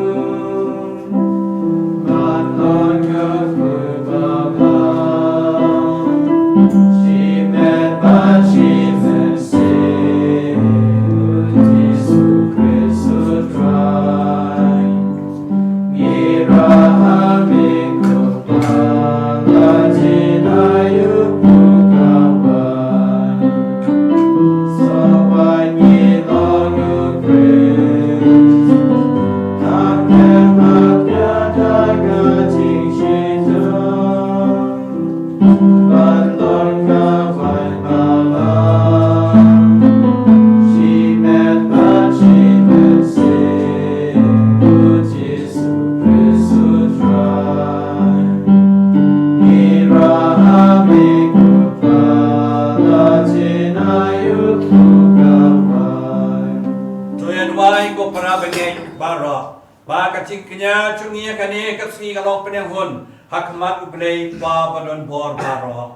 To ïa duwai ko para bangeit baroh, ba ka jingkñia jong ngi ïa kane ka sngi ka long pynïaid hun ha khmat U Blei Kpa Badonbor baroh.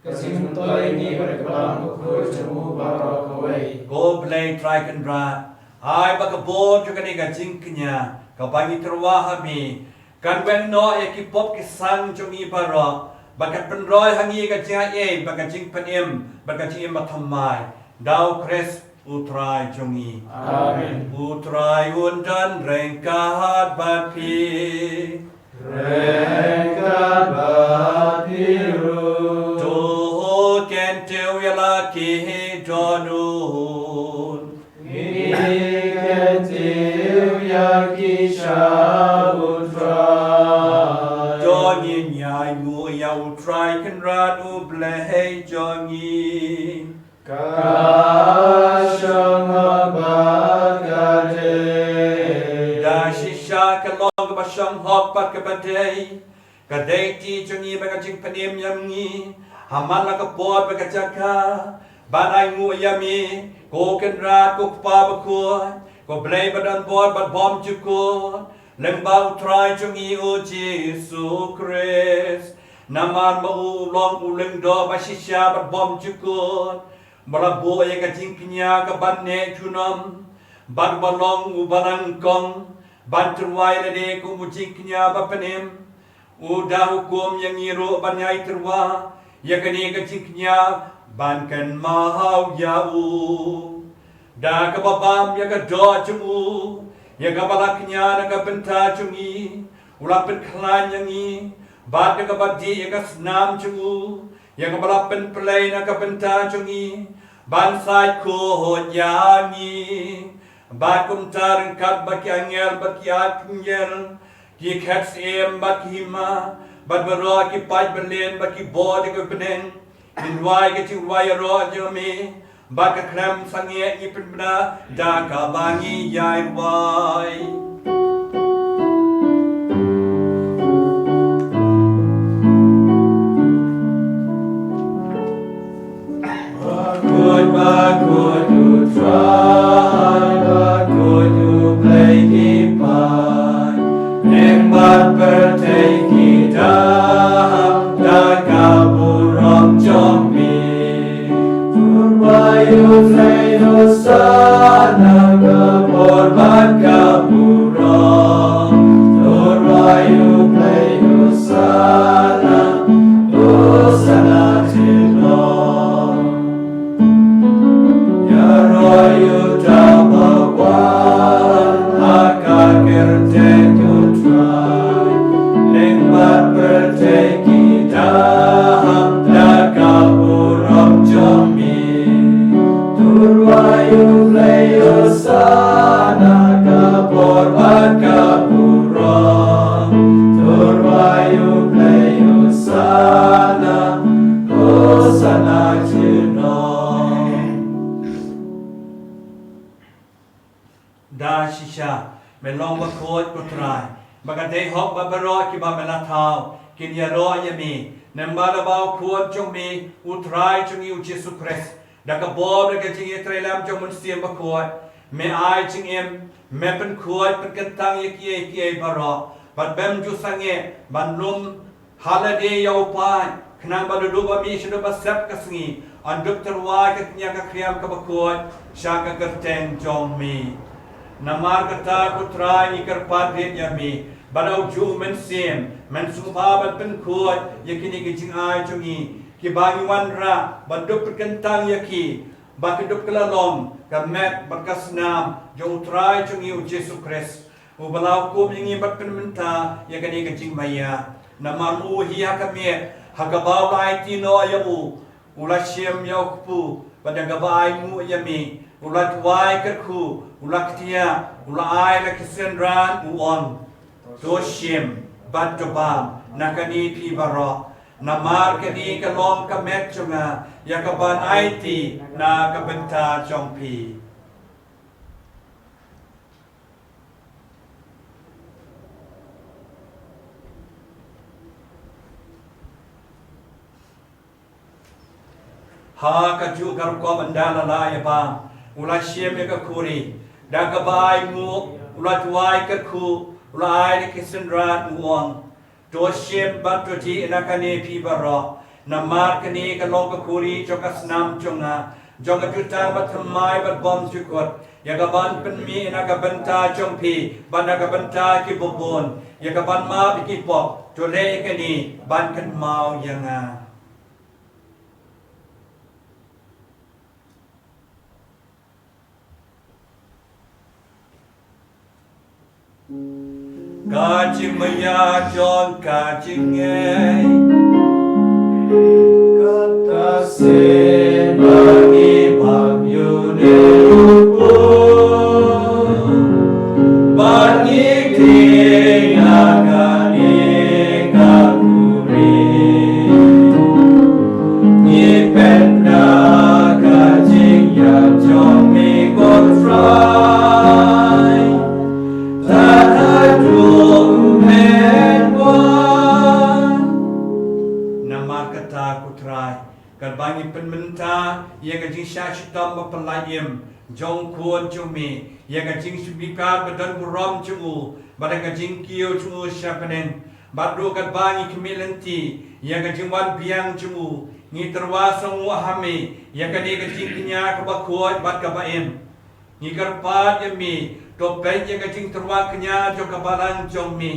Ka jingmyntoi ngi bad ka balang bakhuid jong u baroh kawei. Ko Blei Trai Kynrad, ai ba ka bor jong kane ka jingkñia kaba ngi tyrwa ha me kan weng noh ïa ki pop ki san jong ngi baroh, bad kan pynroi ha ngi ka jingaiei bad ka jingpynim bad ka jingim bathymmai. Da U Khrist U Trai jong ngi. Amen. U Trai un don ryngkat bad phi. Ryngkat bad phi ruh. To kyntiew ïa la ki dohnud. Ngi kyntiew ïa ki sha U Trai. To ngin ïa ainguh ïa U Trai Kynrad U Blei jong ngi. Ka shong hok bad ka dei. Da shisha ka long kaba shong hok bad kaba dei. Ka dei kti jong ngi bad ka jingpynim ïa ngi. Ha man la ka por bad ka jaka ban ainguh ïa me, ko Kynrad, ko Kpa Bakhuid, ko Blei Badonbor bad Bymjukut, lyngba U Trai jong ngi U Jisu Khrist. Namar ba u long u lyngdoh ba shisha bad bymjukut, ba la buh ïa ka jingkñia ka ban neh junom, bad ba long u ba nyngkong ban tyrwa ïa lade kum u jingkñia ba pynim. U da hukum ïa ngi ruh ban ïai tyrwa ïa kane ka jingkñia ban kynmaw ïa u. Da kaba bam ïa ka doh jong u, ïa kaba la kñia na ka bynta jong ngi, u la pynkhlaiñ ïa ngi, bad da kaba dih ïa ka snam jong u, ïa kaba la pynphlei na ka bynta jong ngi, ban sait khuid ïa ngi. Bad kumta ryngkat bad ki angel bad ki archangel, ki khet syiem bad ki hima, bad baroh ki paid bylliah bad ki bor jong ka bneng, ngin rwai ka jingrwai ïaroh jong me, bad ka khlem sangeh ngi pynbna da kaba ngi ïai rwai. Bakhuid, bakhuid U Trai, bakhuid U Blei ki paid, ïing bad pyrthei ki dap da ka burom jong me. To rwai U Blei, Hosana, ka bor bad ka burom. To rwai U Blei, Hosana, Hosana junom. Ïaroh ïa uta uba wan ha ka kyrteng U Trai. Ïing bad pyrthei ki dap da ka burom jong me. To rwai U Blei, Hosana, ka bor bad ka burom. To rwai U Blei, Hosana, Hosana junom. Da shisha, me long bakhuid ko Trai. Ba ka dei hok ba baroh kiba me la thaw kin ïaroh ïa me. Namar ba u Khun jong me, u Trai jong ngi u Jisu Khrist, da ka bor da ka jingïatreilang jong u Mynsiem Bakhuid, me ai jingim, me pynkhuid pynkyntang ïa kiei kiei baroh. Bad mem ju sangeh ban lum ha lade ïa u paid, khnang ba naduh ba mih shaduh ba sep ka sngi, yn dup tyrwa ïa ka kñia ka khriam kaba khuid sha ka kyrteng jong me. Namar kata ko Trai, ngi kyrpad rit ïa me ba da ujuh u Mynsiem men sngewbha ban pynkhuid ïa kine ki jingai jong ngi kiba ngi wanrah ban dup pynkyntang ïa ki, ba kin dup kylla long ka met bad ka snam jong u Trai jong ngi u Jisu Khrist, uba la hukum ïa ngi bad pynmynta ïa kane ka jingmaïa. Namar u hi ha ka miet, ha kaba u la aiti noh ïa u, u la shim ïa u kpu, bad ïa kaba ainguh ïa me, u la duwai kyrkhu, u la ktiah, u la ai la ki synran, u ong: To shim bad to bam na kane phi baroh, namar kane ka long ka met jong nga, ïa kaban aiti na ka bynta jong phi. Ha kajuh ka rukom ynda la lah ïa bam, u la shim ïa ka khuri, da kaba ainguh, u la duwai kyrkhu, u la ai la ki synran, u ong: To shim bad to dih na kane phi baroh, namar kane ka long ka khuri jong ka snam jong nga, jong ka jutang bathymmai bad bymjukut, ïa kaban pynmih na ka bynta jong phi bad na ka bynta kiba bun, ïa kaban map ïa ki pop. To leh ïa kane ban kynmaw ïa nga. Ka jingmaïa jong ka jingngeit, kata shisien ba ngi bam ïa une u Khun, ba ngi tieng ïa kane ka khuri. Ngi pynda ka jingïaid jong me ko Trai, tad haduh men wan. Namar kata ko Trai, katba ngi pynmynta ïa ka jingshah shitom bapynlait im jong u Khun jong me, ïa ka jingsngewbha ba don burom jong u, bad ïa ka jingkiew jong u sha bneng, bad ruh katba ngi khmih lynti ïa ka jingwan biang jong u, ngi tyrwa sngewnguh ha me ïa kane ka jingkñia kaba khuid bad kaba im. Ngi kyrpad ïa me, to peit ïa ka jingtyrwa kñia jong ka balang jong me,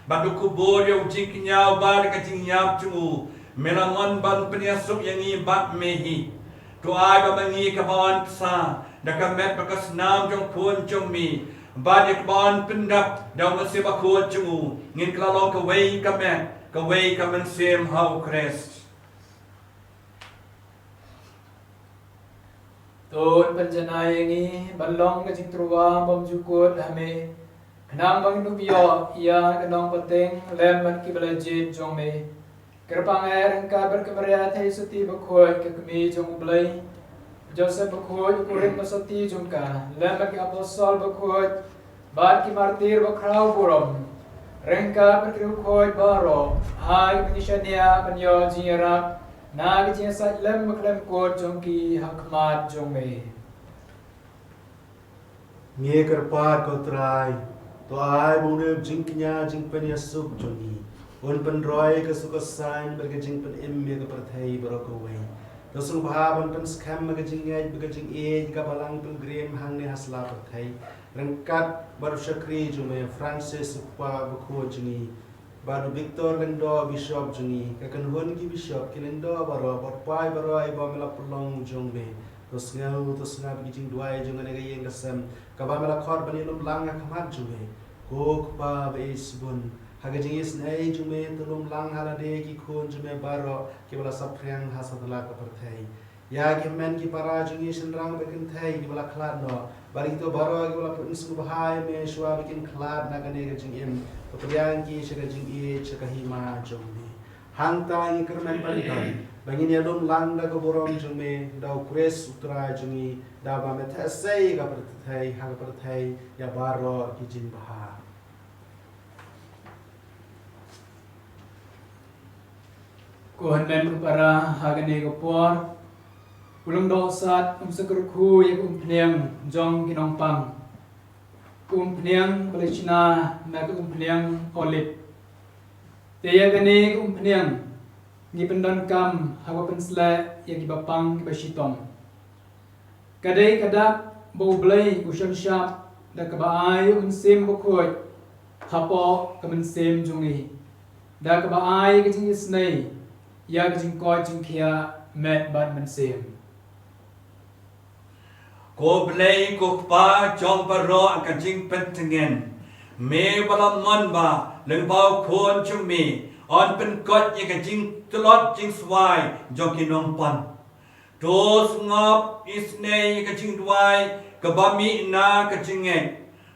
bad to kubur ïa u jingkñia uba da ka jingïap jong u me la mon ban pynïasuk ïa ngi bad me hi. To ai ba ma ngi kiba yn bsa da ka met bad ka snam jong u Khun jong me, bad ïa kiba yn pyndap da u Mynsiem Bakhuid jong u, ngin kylla long kawei ka met, kawei ka mynsiem ha u Khrist. To pynjanai ïa ngi ban long ka jingtyrwa bymjukut ha me, khnang ba ngin ïoh ïa ka nongpyntngen lem bad kiba la jied jong me. Kyrpang eh ryngkat bad ka Maria Theisotti bakhuid, ka kmie jong U Blei, Joseph bakhuid, u kurim basotti jong ka, lem bad ki apostol bakhuid, bad ki martir bakhraw burom, ryngkat bad ki riewkhuid baroh, ha kiba ngi shaniah ban ïoh jingïarap na ka jingïasaid lem bakhlem kut jong ki ha khmat jong me. Ngi kyrpad ko Trai, to ai ba une u jingkñia jingpynïasuk jong ngi un pynroi ka suk ka saiñ bad ka jingpynim ïa ka pyrthei baroh kawei. To sngewbha ban pynskhem ïa ka jingngeit bad ka jingïeit ïa ka balang pilgrim hangne ha sla pyrthei, ryngkat bad u shakri jong me Francis, u kpa bakhuid jong ngi, bad u Victor Lyngdoh, bishop jong ngi, ka kynhun ki bishop, ki lyngdoh baroh, bad u paid baroh iba me la pynlong jong me. To sngew, to sngap ïa ki jingduwai jong kane ka ïing ka sem kaba me la khot ban ïalum lang ha khmat jong me. Ko Kpa ba ïeit shibun, ha ka jingisynei jong me to lum lang ha lade ki khun jong me baroh kiba la saphriang ha satlak ka pyrthei. Ïa ki hynmen ki para jong ngi shynrang bad kynthei kiba la khlad noh, bad kito baroh kiba la pynsngewbha ïa me shuwa ba kin khlad na kane ka jingim, to pdiang ki sha ka jingïeit sha ka hima jong me. Hangta ngi kyrmen ban don Ba ngin ïalum lang da ka burom jong me, da u Khrist u Trai jong ngi, da ba me theh sei ïa ka pyrthei, ha ka pyrthei, ïa baroh ki jingbha. Ko hynmen ko para, ha kane ka por, u Lyngdoh Sat um sa kyrkhu ïa ka umphniang jong ki nongpang. Ka umphniang ba la shna na ka umphniang Olib. Te ïa kane ka umphniang ngi pyndonkam ha kaba pynsleh ïa kiba pang kiba shitom. Ka dei ka dak ba U Blei u shon shap da kaba ai U Mynsiem Bakhuid hapoh ka mynsiem jong ngi, da kaba ai ka jingisynei ïa ka jingkoit jingkhiah met bad mynsiem. Ko Blei ko Kpa jong baroh ka jingpyntngen, me ba la mon ba lyngba u Khun jong me yn pynkoit ïa ka jingtlot jingswai jong ki nongpang. To sngap isynei ïa ka jingduwai kaba mih na ka jingngeit.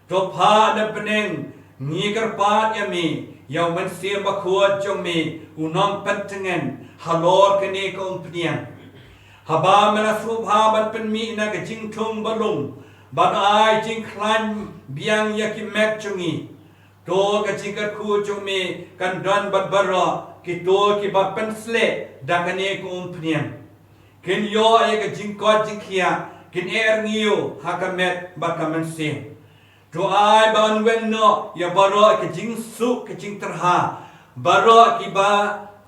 To phah na bneng, ngi kyrpad ïa me, ïa U Mynsiem Bakhuid jong me, u nongpyntngen halor kane ka umphniang. Haba me la sngewbha ban pynmih na ka jingthung balung, ban ai jingkhlaiñ biang ïa ki met jong ngi, to ka jingkyrkhu jong me kan don bad baroh kito kiba pynsleh da kane ka umphniang. Kin ïoh ïa ka jingkoit jingkhiah, kin ïoh ha ka met bad ka mynsiem. To ai ba yn weng noh ïa baroh ka jingsuk ka jingtyrha, baroh kiba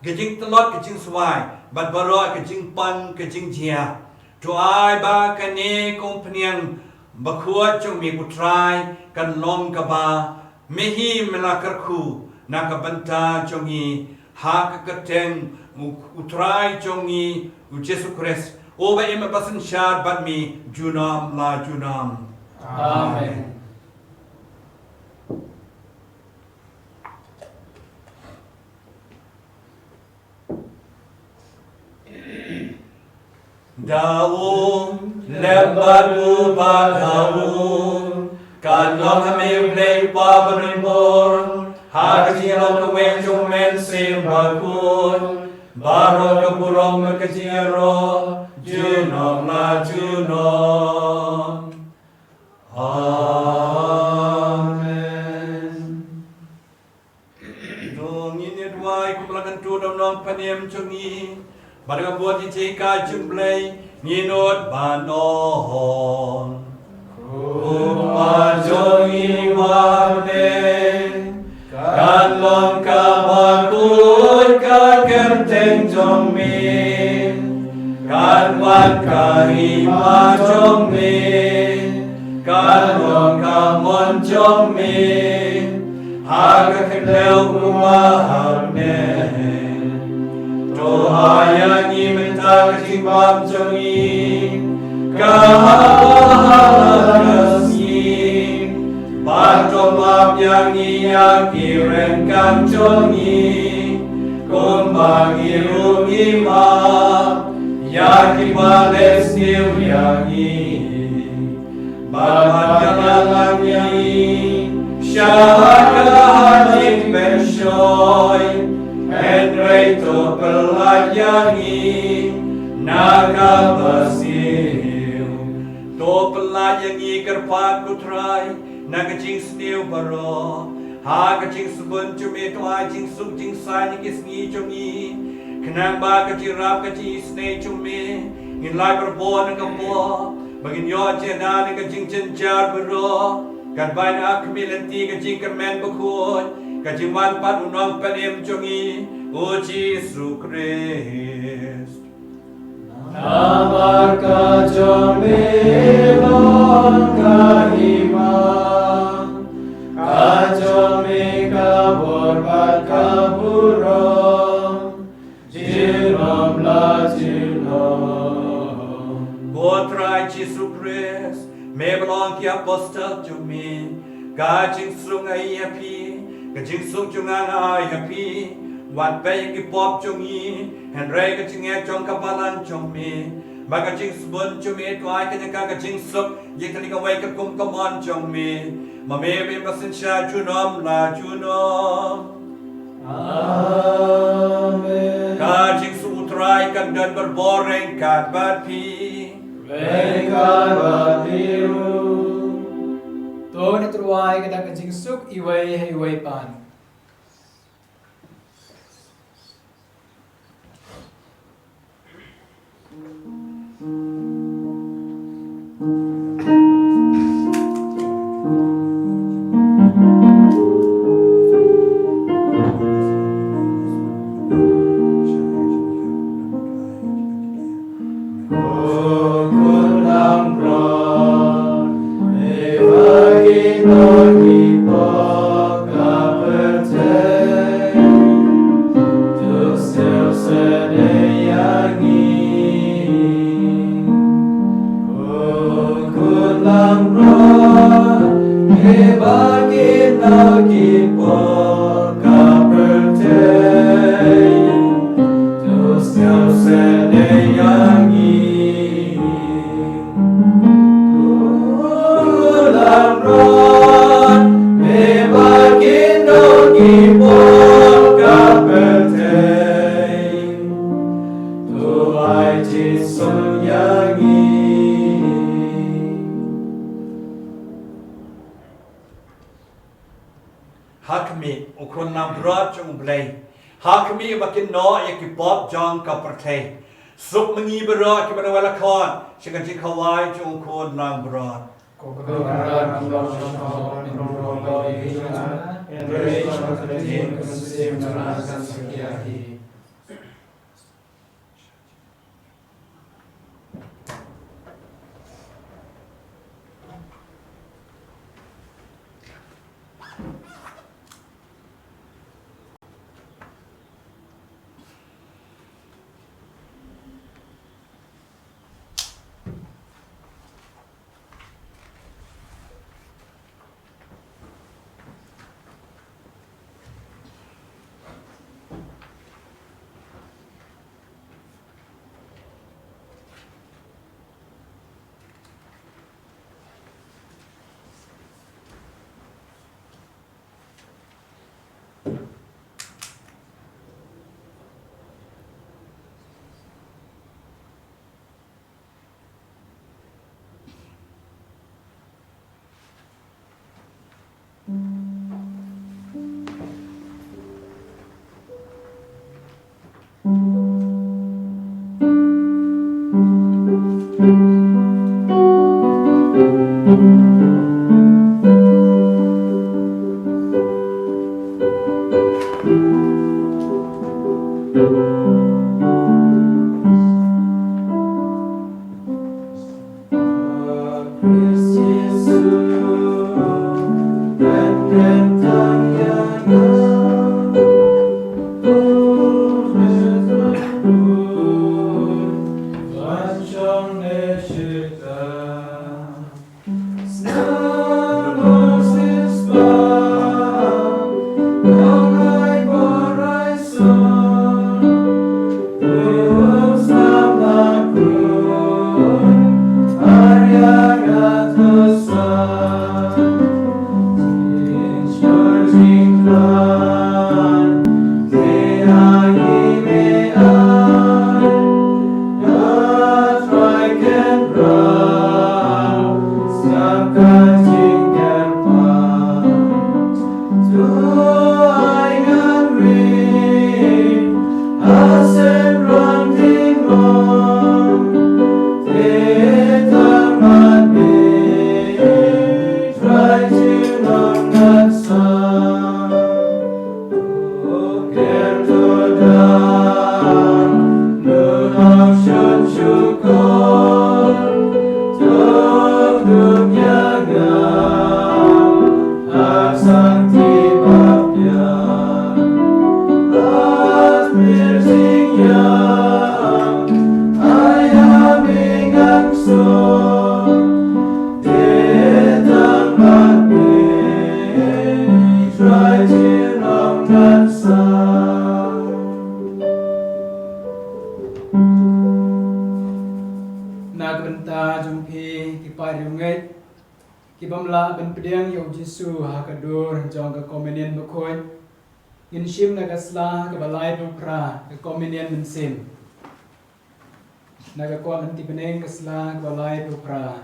ka jingtlot ka jingswai, bad baroh ka jingpang ka jingjia. To ai ba kane ka umphniang bakhuid jong me ko Trai kan long kaba me hi me la kyrkhu na ka bynta jong ngi, ha ka kyrteng u, u Trai jong ngi u Jisu Khrist, uba im bad synshar bad me junom la junom. Amen. Da u lem bad u bad ha u, kan long ha me U Blei U Kpa Baroh, ha ka jinglong kawei jong U Mynsiem Bakhuid, baroh ka burom bad ka jingïaroh junom la junom. Amen. To ngin ïa duwai kumba la kyntu da u Nongpynim jong ngi. Bad ka bud jingïeit ka jong U Blei ngin nud ban ong: Ko Kpa jong ngi ba ha bneng, kan long kaba khuid ka kyrteng jong me. Kan wan ka hima jong me, kan long ka mon jong me, ha ka khyndew kumba ha bneng. To ai ïa ngi mynta ka jingbam jong ngi, kaba ha la ka sngi. Bad to map ïa ngi ïa ki ryngkat jong ngi, kumba ngi ruh ngi map ïa kiba leh sniew ïa ngi. Bad ym ïalam ïa ngi sha ka jingpynshoi, hynrei to pyllait ïa ngi na kaba sniew. To pyllait ïa ngi kyrpad ko Trai na ka jingsniew baroh. Ha ka jingsbun jong me to ai jingsuk jingsaiñ ïa ki sngi jong ngi, khnang ba ka jingïarap ka jingisynei jong me ngin lait barabor na ka bor, ba ngin ïoh jingïada na ka jingjynjar baroh, katba ngin ïakhmih lynti ka jingkyrmen bakhuid ka jingwan pat U Nongpynim jong ngi U Jisu Khrist. Namar ka jong me long ka hima, ka jong me ka bor bad ka burom, junom la junom. Ko Trai Jisu Khrist, me ba la ong ki apostol jong me, ka jingsuk nga ai ïa phi, ka jingsuk jong nga nga ai ïa phi. Wat peit ïa ki pop jong ngi, hynrei ka jingngeit jong ka balang jong me. Bad ka jingsbun jong me to ai kane ka, ka jingsuk ïa kane kawei ka kum ka mon jong me. Ma me ba im bad synshar junom la junom. Amen. Ka jingsuk U Trai Trai kan don barabor ryngkat bad phi. Ryngkat bad phi ruh. To ngin ïatreilang ïa ka dak ka jingsuk iwei ha iwei pat. Ha khmih, ko khun langbrot jong U Blei. Ha khmih ba kin noh ïa ki pop jong ka pyrthei. Suk ma ngi baroh kiba na wai la khot sha ka jingkhawai jong u khun langbrot. Na ka bynta jong phi ki para riewngeit, ki bym lah ban pdiang ïa u Jisu ha ka dur jong ka Komunion Bakhuid, ngin shim na ka sla kaba laiphew phra ka Komunion Mynsiem. Na ka kot Lynti Bneng ka sla kaba laiphew phra.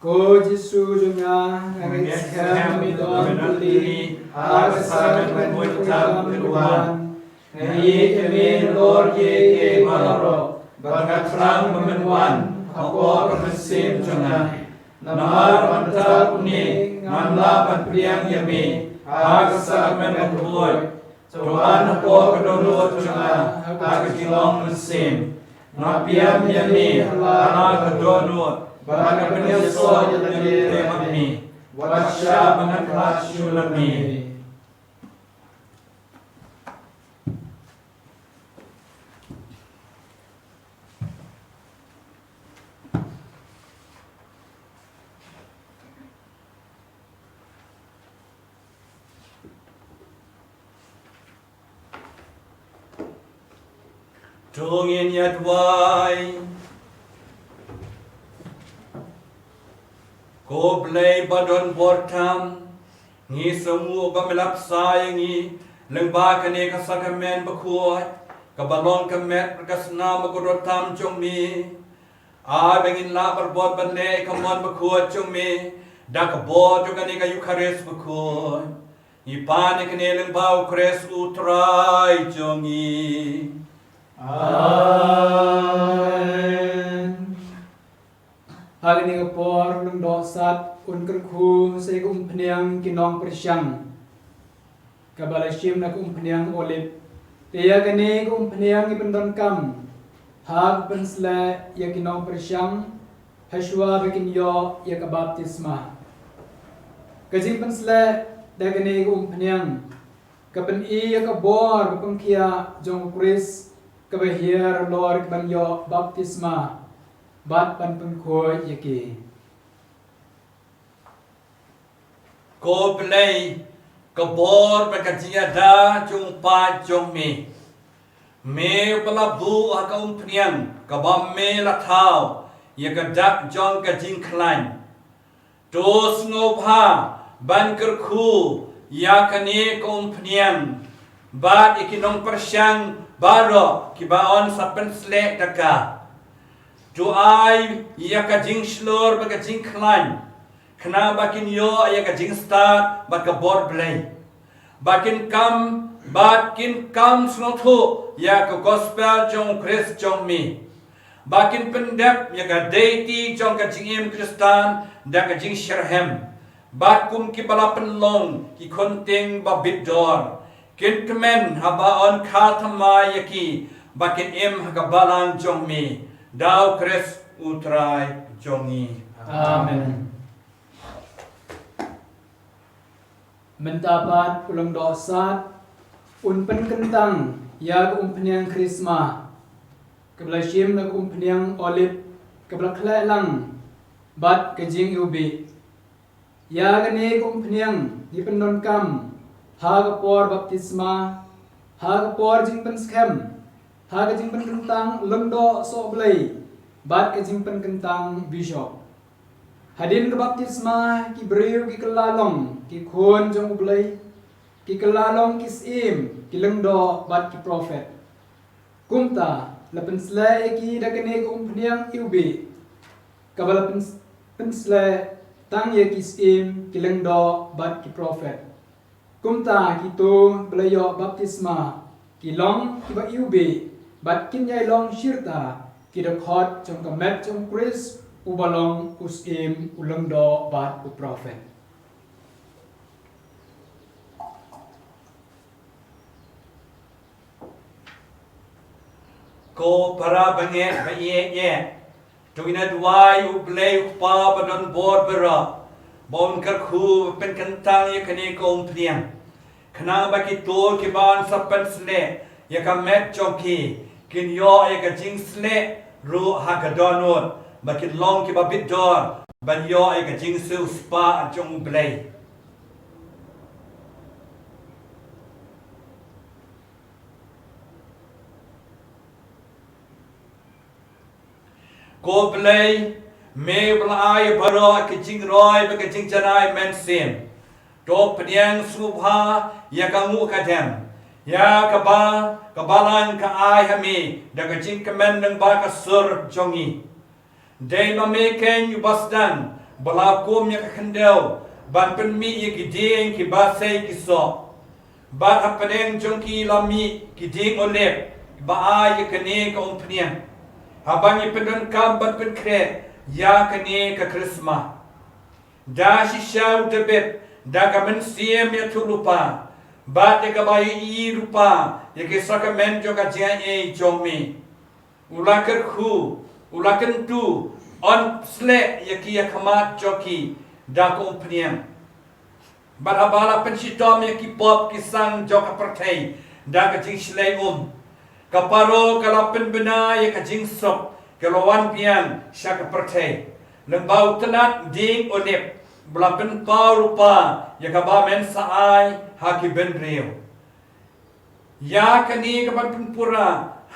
Ko Jisu jong nga, nga ngeit skhem ba me don ha ka pyrthei, ha ka snem ba me khuid tam me wan. Nga ïeit ïa me nalor kiei kiei baroh, bad nga thrang ba men wan ha ka por ka mynsiem jong nga. Namar mynta kumne ngam lah ban pdiang ïa me ha ka sakramen bakhuid. To wan ha ka por ka dohnud jong nga ha ka jinglong mynsiem. Nga pdiang ïa me ha ka dohnud bad nga pynïasoh ïa lade bad me. Wat shah ban khlad shuh na me. To ngin ïa duwai. Ko Blei ba don bor tam, ngi sngewnguh ba me la bsa ïa ngi lyngba kane ka sakramen bakhuid, kaba long ka met ka snam ka dohnud tam jong me. Ai ba ngin lah ban bud ban leh ïa ka mon bakhuid jong me da ka bor jong kane ka Eukharist bakhuid. Ngi pan ïa kane lyngba U Khrist U Trai jong ngi. Amen. Ha kane ka por u Lyngdoh Sad un kyrkhu sa ïa ka umphniang ki nongpyrshang, kaba la shim na ka umphniang Olib. Te ïa kane ka umphniang ngi pyndonkam ha ka pynsleh ïa ki nongpyrshang ha shuwa ba kin ïoh ïa ka baptisma. Ka jingpynsleh da kane ka umphniang ka pyni ïa ka bor ba pynkhiah jong U Khrist, kaba hiar halor ki ban ïoh baptisma bad ban pynkhuid ïa ki. Ko Blei, ka bor bad ka jingïada jong u paid jong me. Me uba la buh ha ka umphniang kaba me la thaw ïa ka dak jong ka jingkhlaiñ. To sngewbha ban kyrkhu ïa kane ka umphniang bad ïa ki nongpyrshang baroh kiba yn sa pynsleh da ka. To ai ïa ka jingshlur bad ka jingkhlaiñ, khnang ba kin ïoh ïa ka jingstad bad ka bor Blei. Ba kin kam, ba kin kam sngewthuh ïa ka gospel jong U Khrist jong me. Ba kin pyndep ïa ka deiti jong ka jingim Khristan da ka jingshitrhem. Bad kum kiba la pynlong ki khunting ba bit dor, kin kmen haba yn kha thymmai ïa ki, ba kin im ha ka balang jong me. Da U Khrist U Trai jong ngi. Amen. Mynta pat u Lyngdoh Sad un pynkyntang ïa ka umphniang Khrismas, kaba la shim na ka umphniang Olib, kaba la khleh lang bad ka jingiwbih. Ïa kane ka umphniang ngi pyndonkam ha ka por baptisma, ha ka por jingpynskhem, ha ka jingpynkyntang lyngdoh sohblei bad ka jingpynkyntang bishop. Hadien ka baptisma ki briew ki kylla long ki khun jong U Blei, ki kylla long ki syiem, ki lyngdoh bad ki prophet. Kumta la pynsleh ïa ki da kane ka umphniang iwbih, kaba la pyns-, pynsleh tang ïa ki syiem, ki lyngdoh bad ki prophet. Kumta kito ba la ïoh baptisma ki long kiba iwbih bad kin ïai long shirta ki dkhot jong ka met jong U Khrist uba long u syiem, u lyngdoh bad u prophet. Ko para bangeit ba ïeit, to ngin ïa duwai ïa U Blei U Kpa ba don bor baroh ba un kyrkhu pynkyntang ïa kane ka umphniang, khnang ba kito kiba yn sa pynsleh ïa ka met jong ki kin ïoh ïa ka jingsleh ruh ha ka dohnud, ba kin long kiba bit dor ban ïoh ïa ka jingsiewspah jong U Blei. Ko Blei, me ba la ai baroh ki jingroi bad ki jingjanai mynsiem. To pdiang sngewbha ïa ka nguh ka dem, ïa kaba ka Balang ka ai ha me da ka jingkmen lyngba ka sur jong ngi. Dei ma me keiñ uba sdang ba la kum ïa ka khyndew ban pynmih ïa ki dieng kiba sei ki soh. Bad hapdeng jong ki la mih ki dieng olib ba ai ïa kane ka umphniang, haba ngi pyndonkam ban pynkhreh ïa kane ka Khristmas. Da shisha u Dabid da ka mynsiem ïathuhlypa bad da kaba ïohi lypa ïa ki sakramen jong ka jingaiei jong me, u la kyrkhu, u la kyntu, yn sleh ïa ki ïa khmat jong ki da ka umphniang. Bad haba la pynshitom ïa ki pop ki sang jong ka pyrthei da ka jingshlei um, ka Paro ka la pynbna ïa ka jingsuk ka la wan biang sha ka pyrthei. Lyngba u tnat dieng olib ba la pynpaw lypa ïa kaba men sa ai ha ki bynriew. Ïa kane ka ban pynpura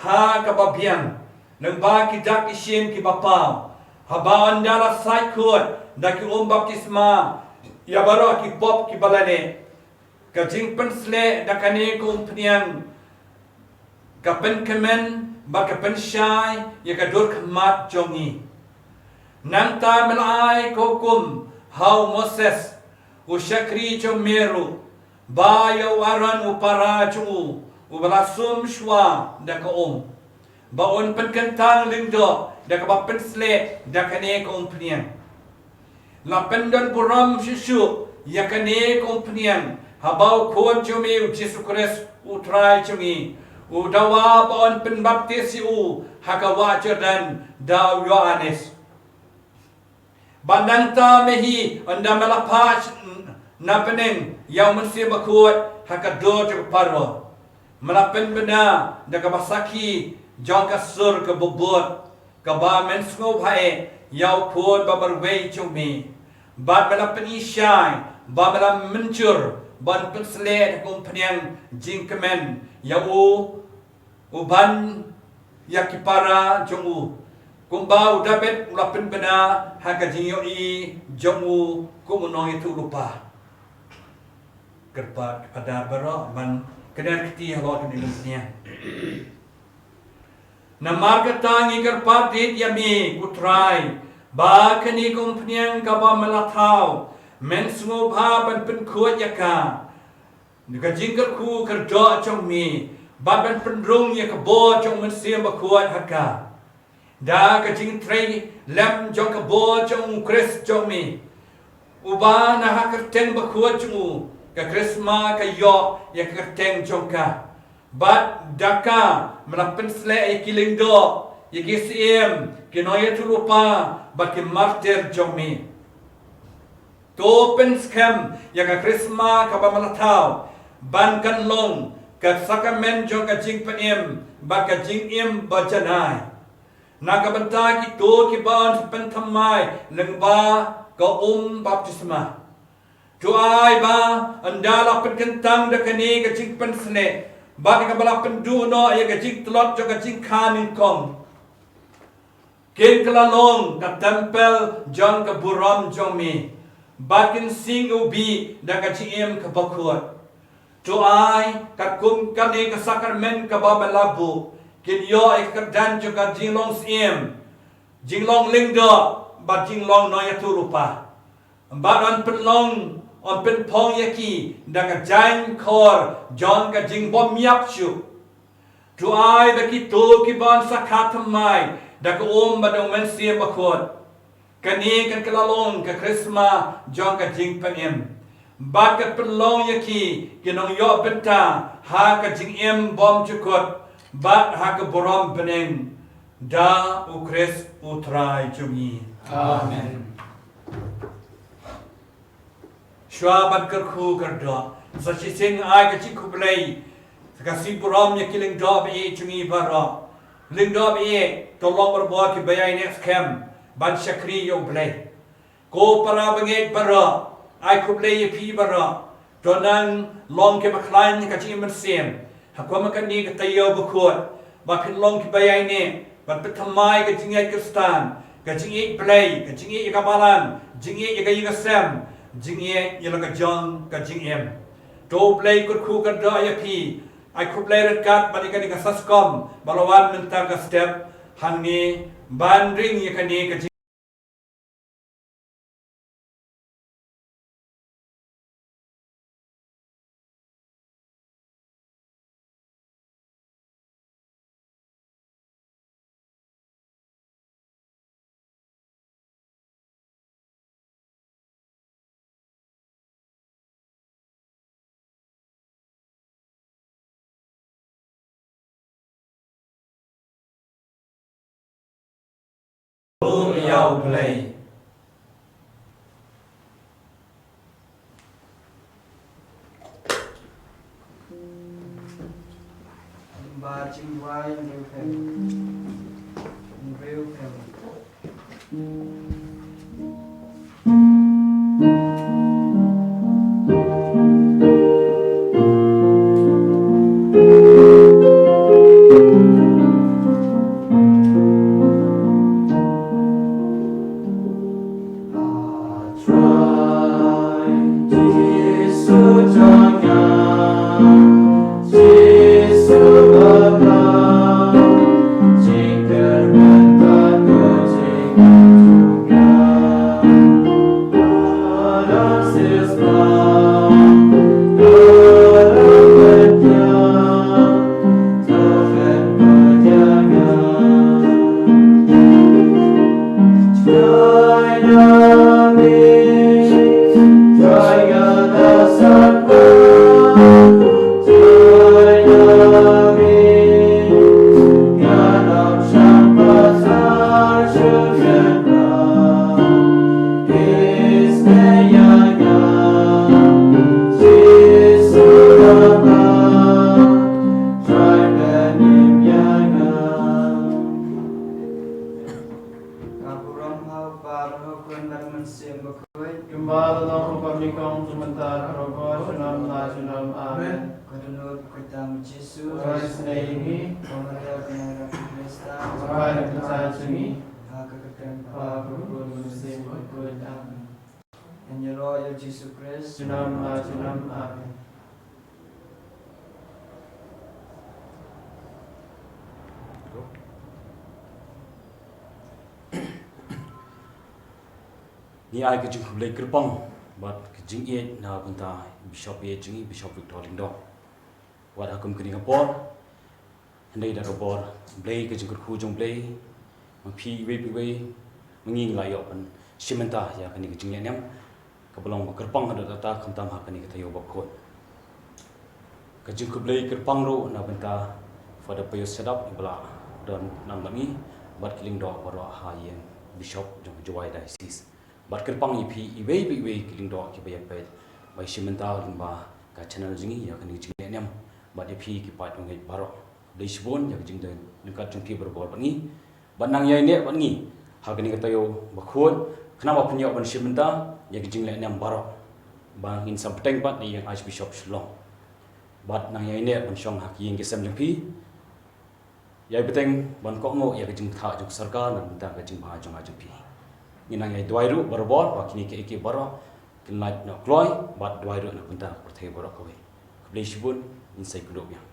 ha kaba biang lyngba ki dak ki shin kiba paw, haba ynda la sait khuid da ki um baptisma ïa baroh ki pop kiba la leh. Ka jingpynsleh da kane ka umphniang ka pynkmen bad ka pynshai ïa ka dur khmat jong ngi. Nangta me la ai ka hukum ha u Moses, u shakri jong me ruh, ba ïa u Aaron u para jong u, uba la sum shuwa da ka um, ba un pynkyntang lyngdoh da kaba pynsleh da kane ka umphniang. La pyndon burom shuh shuh ïa kane ka umphniang haba u Khun jong me u Jisu Khrist u Trai jong ngi, u dawa ba yn pynbaptis ïa u ha ka wah Jordan da u Ïoannis. Bad nangta me hi, ynda me la phah na bneng ïa u Mynsiem Bakhuid ha ka dur jong ka Paro, me la pynbna da kaba sakhi jong ka sur kaba bud, kaba men sngewbha eh ïa u Khun ba marwei jong me. Bad me la pynshai ba me la mynjur ban pynsleh da ka umphniang jingkmen ïa u, u ban ïa ki para jong u, kumba u Dabid u la pynbna ha ka jingïohi jong u kum u nongïathuhlypa. Kyrpad kyrpad baroh ban kner kti halor kane ka umphniang. Namar kata ngi kyrpad rit ïa me ko Trai, ba kane ka umphniang kaba me la thaw, men sngewbha ban pynkhuid ïa ka da ka jingkyrkhu kyrdoh jong me, bad ban pynrung ïa ka bor jong u Mynsiem Bakhuid ha ka, da ka jingtrei lem jong ka bor jong u Khrist jong me, uba na ha kyrteng bakhuid jong u ka Khristmas ka ïoh ïa ka kyrteng jong ka. Bad da ka me la pynsleh ïa ki lyngdoh, ïa ki syiem, ki nongïathuhlypa bad ki martir jong me. To pynskhem ïa ka Khristmas kaba me la thaw ban kan long ka sakramen jong ka jingpynim bad ka jingim ba janai. Na ka bynta kito kiba yn sa pynthymmai lyngba ka um baptisma, to ai ba ynda la pynkyntang da kane ka jingpynsleh bad kaba la pynduh noh ïa ka jingtlot jong ka jingkha nyngkong, kin kylla long ka templ jong ka burom jong me, bad kin sing u bih da ka jingim kaba khuid. To ai katkum kane ka sakramen kaba me la buh, kin ïoh ïa ka kyrdan jong ka jinglong syiem, jinglong lyngdoh bad jinglong nongïathuhlypa. Bad yn pynlong, yn pynphong ïa ki da ka jaiñ khor jong ka jingbymïap shuh. To ai ba kito kiba yn sa kha thymmai da ka um bad da u Mynsiem Bakhuid, kane kan kylla long ka Khristmas jong ka jingpynim, bad kan pynlong ïa ki ki nongïoh bynta ha ka jingim bymjukut bad ha ka burom bneng, da u Khrist u Trai jong ngi. Amen. Shuwa ban kyrkhu kyrdoh, sa shisien ai ka jingkhublei, sa ka sngewburom ïa ki lyngdoh ba ïeit jong ngi baroh. Lyngdoh ba ïeit, to long barabor kiba ïaineh skhem ban shakri ïa U Blei. Ko para bangeit baroh, ai khublei ïa phi baroh. To nang long kiba khlaiñ ka jingim mynsiem ha kum kane ka taïew bakhuid, ba phin long kiba ïaineh ban pynthymmai ka jingngeit Khristan, ka jingïeit Blei, ka jingïeit ïa ka Balang, jingïeit ïa ka ïing ka sem, jingïeit ïa la ka jong ka jingim. To U Blei kyrkhu kyrdoh ïa phi. Ai khublei ryngkat bad ïa kane ka SASCOM ba la wan mynta ka step hangne ban ring ïa kane ka jing Ïa U Blei. Ba jingwai hynriew phew. Hynriew phew. Ka burom ha U Kpa bad ha U Khun bad ha U Mynsiem Bakhuid. Kumba la long ha kaba nyngkong, mynta bad baroh, junom la junom. Amen. Ka dohnud ka kyrteng U Jisu. Khublei ïa ngi. Ko Maria, ka nongrep Khrist. Duwai ïa ngi ki kynthei. Ha ka kyrteng U Kpa bad U Khun bad U Mynsiem Bakhuid. Amen. Ngin ïaroh ïa U Jisu Khrist. Junom la junom. Amen. Ngi ai ka jingkhublei kyrpang bad ka jingïeit na bynta Bishop ïeit jong ngi, Bishop Victor Lyngdoh. Wat ha kum kane ka por, hynrei da ka bor Blei, ka jingkyrkhu jong Blei, ma phi iwei pa iwei, ma ngi ngi la ïoh ban shim bynta ïa kane ka jingleh niam kaba long ba kyrpang haduh katta, khamtam ha kane ka taïew bakhuid. Ka jingkhublei kyrpang ruh na bynta Father Pius Shadap, iba la don nang bad ngi, bad ki lyngdoh baroh ha ïing Bishop jong ka Jowai Diocese. Bad kyrpang ïa phi iwei pa iwei ki lyngdoh kiba ïa peit, ba ïa shim bynta lyngba ka channel jong ngi ïa kane ka jingleh niam. Bad ïa phi ki paid bangeit baroh, khublei shibun ïa ka jingdon ryngkat jong phi barabor bad ngi. Bad nang ïai neh bad ngi ha kane ka taïew bakhuid, khnang ba phin ïoh ban shim bynta ïa ka jingleh niam baroh ba ngin sa bteng pat na ïing Archbishop Shillong. Bad nang ïai neh ban shong ha ki ïing ki sem jong phi. Ïai bteng ban kohnguh ïa ka jingthoh jong ka sorkar na bynta ka jingbha jong nga jong phi. Ngin nang ïai duwai ruh barabor ba kine kiei kiei baroh kin lait noh kloi, bad duwai ruh na bynta ka pyrthei baroh kawei. Khublei shibun, ngin sa ïakynduh biang.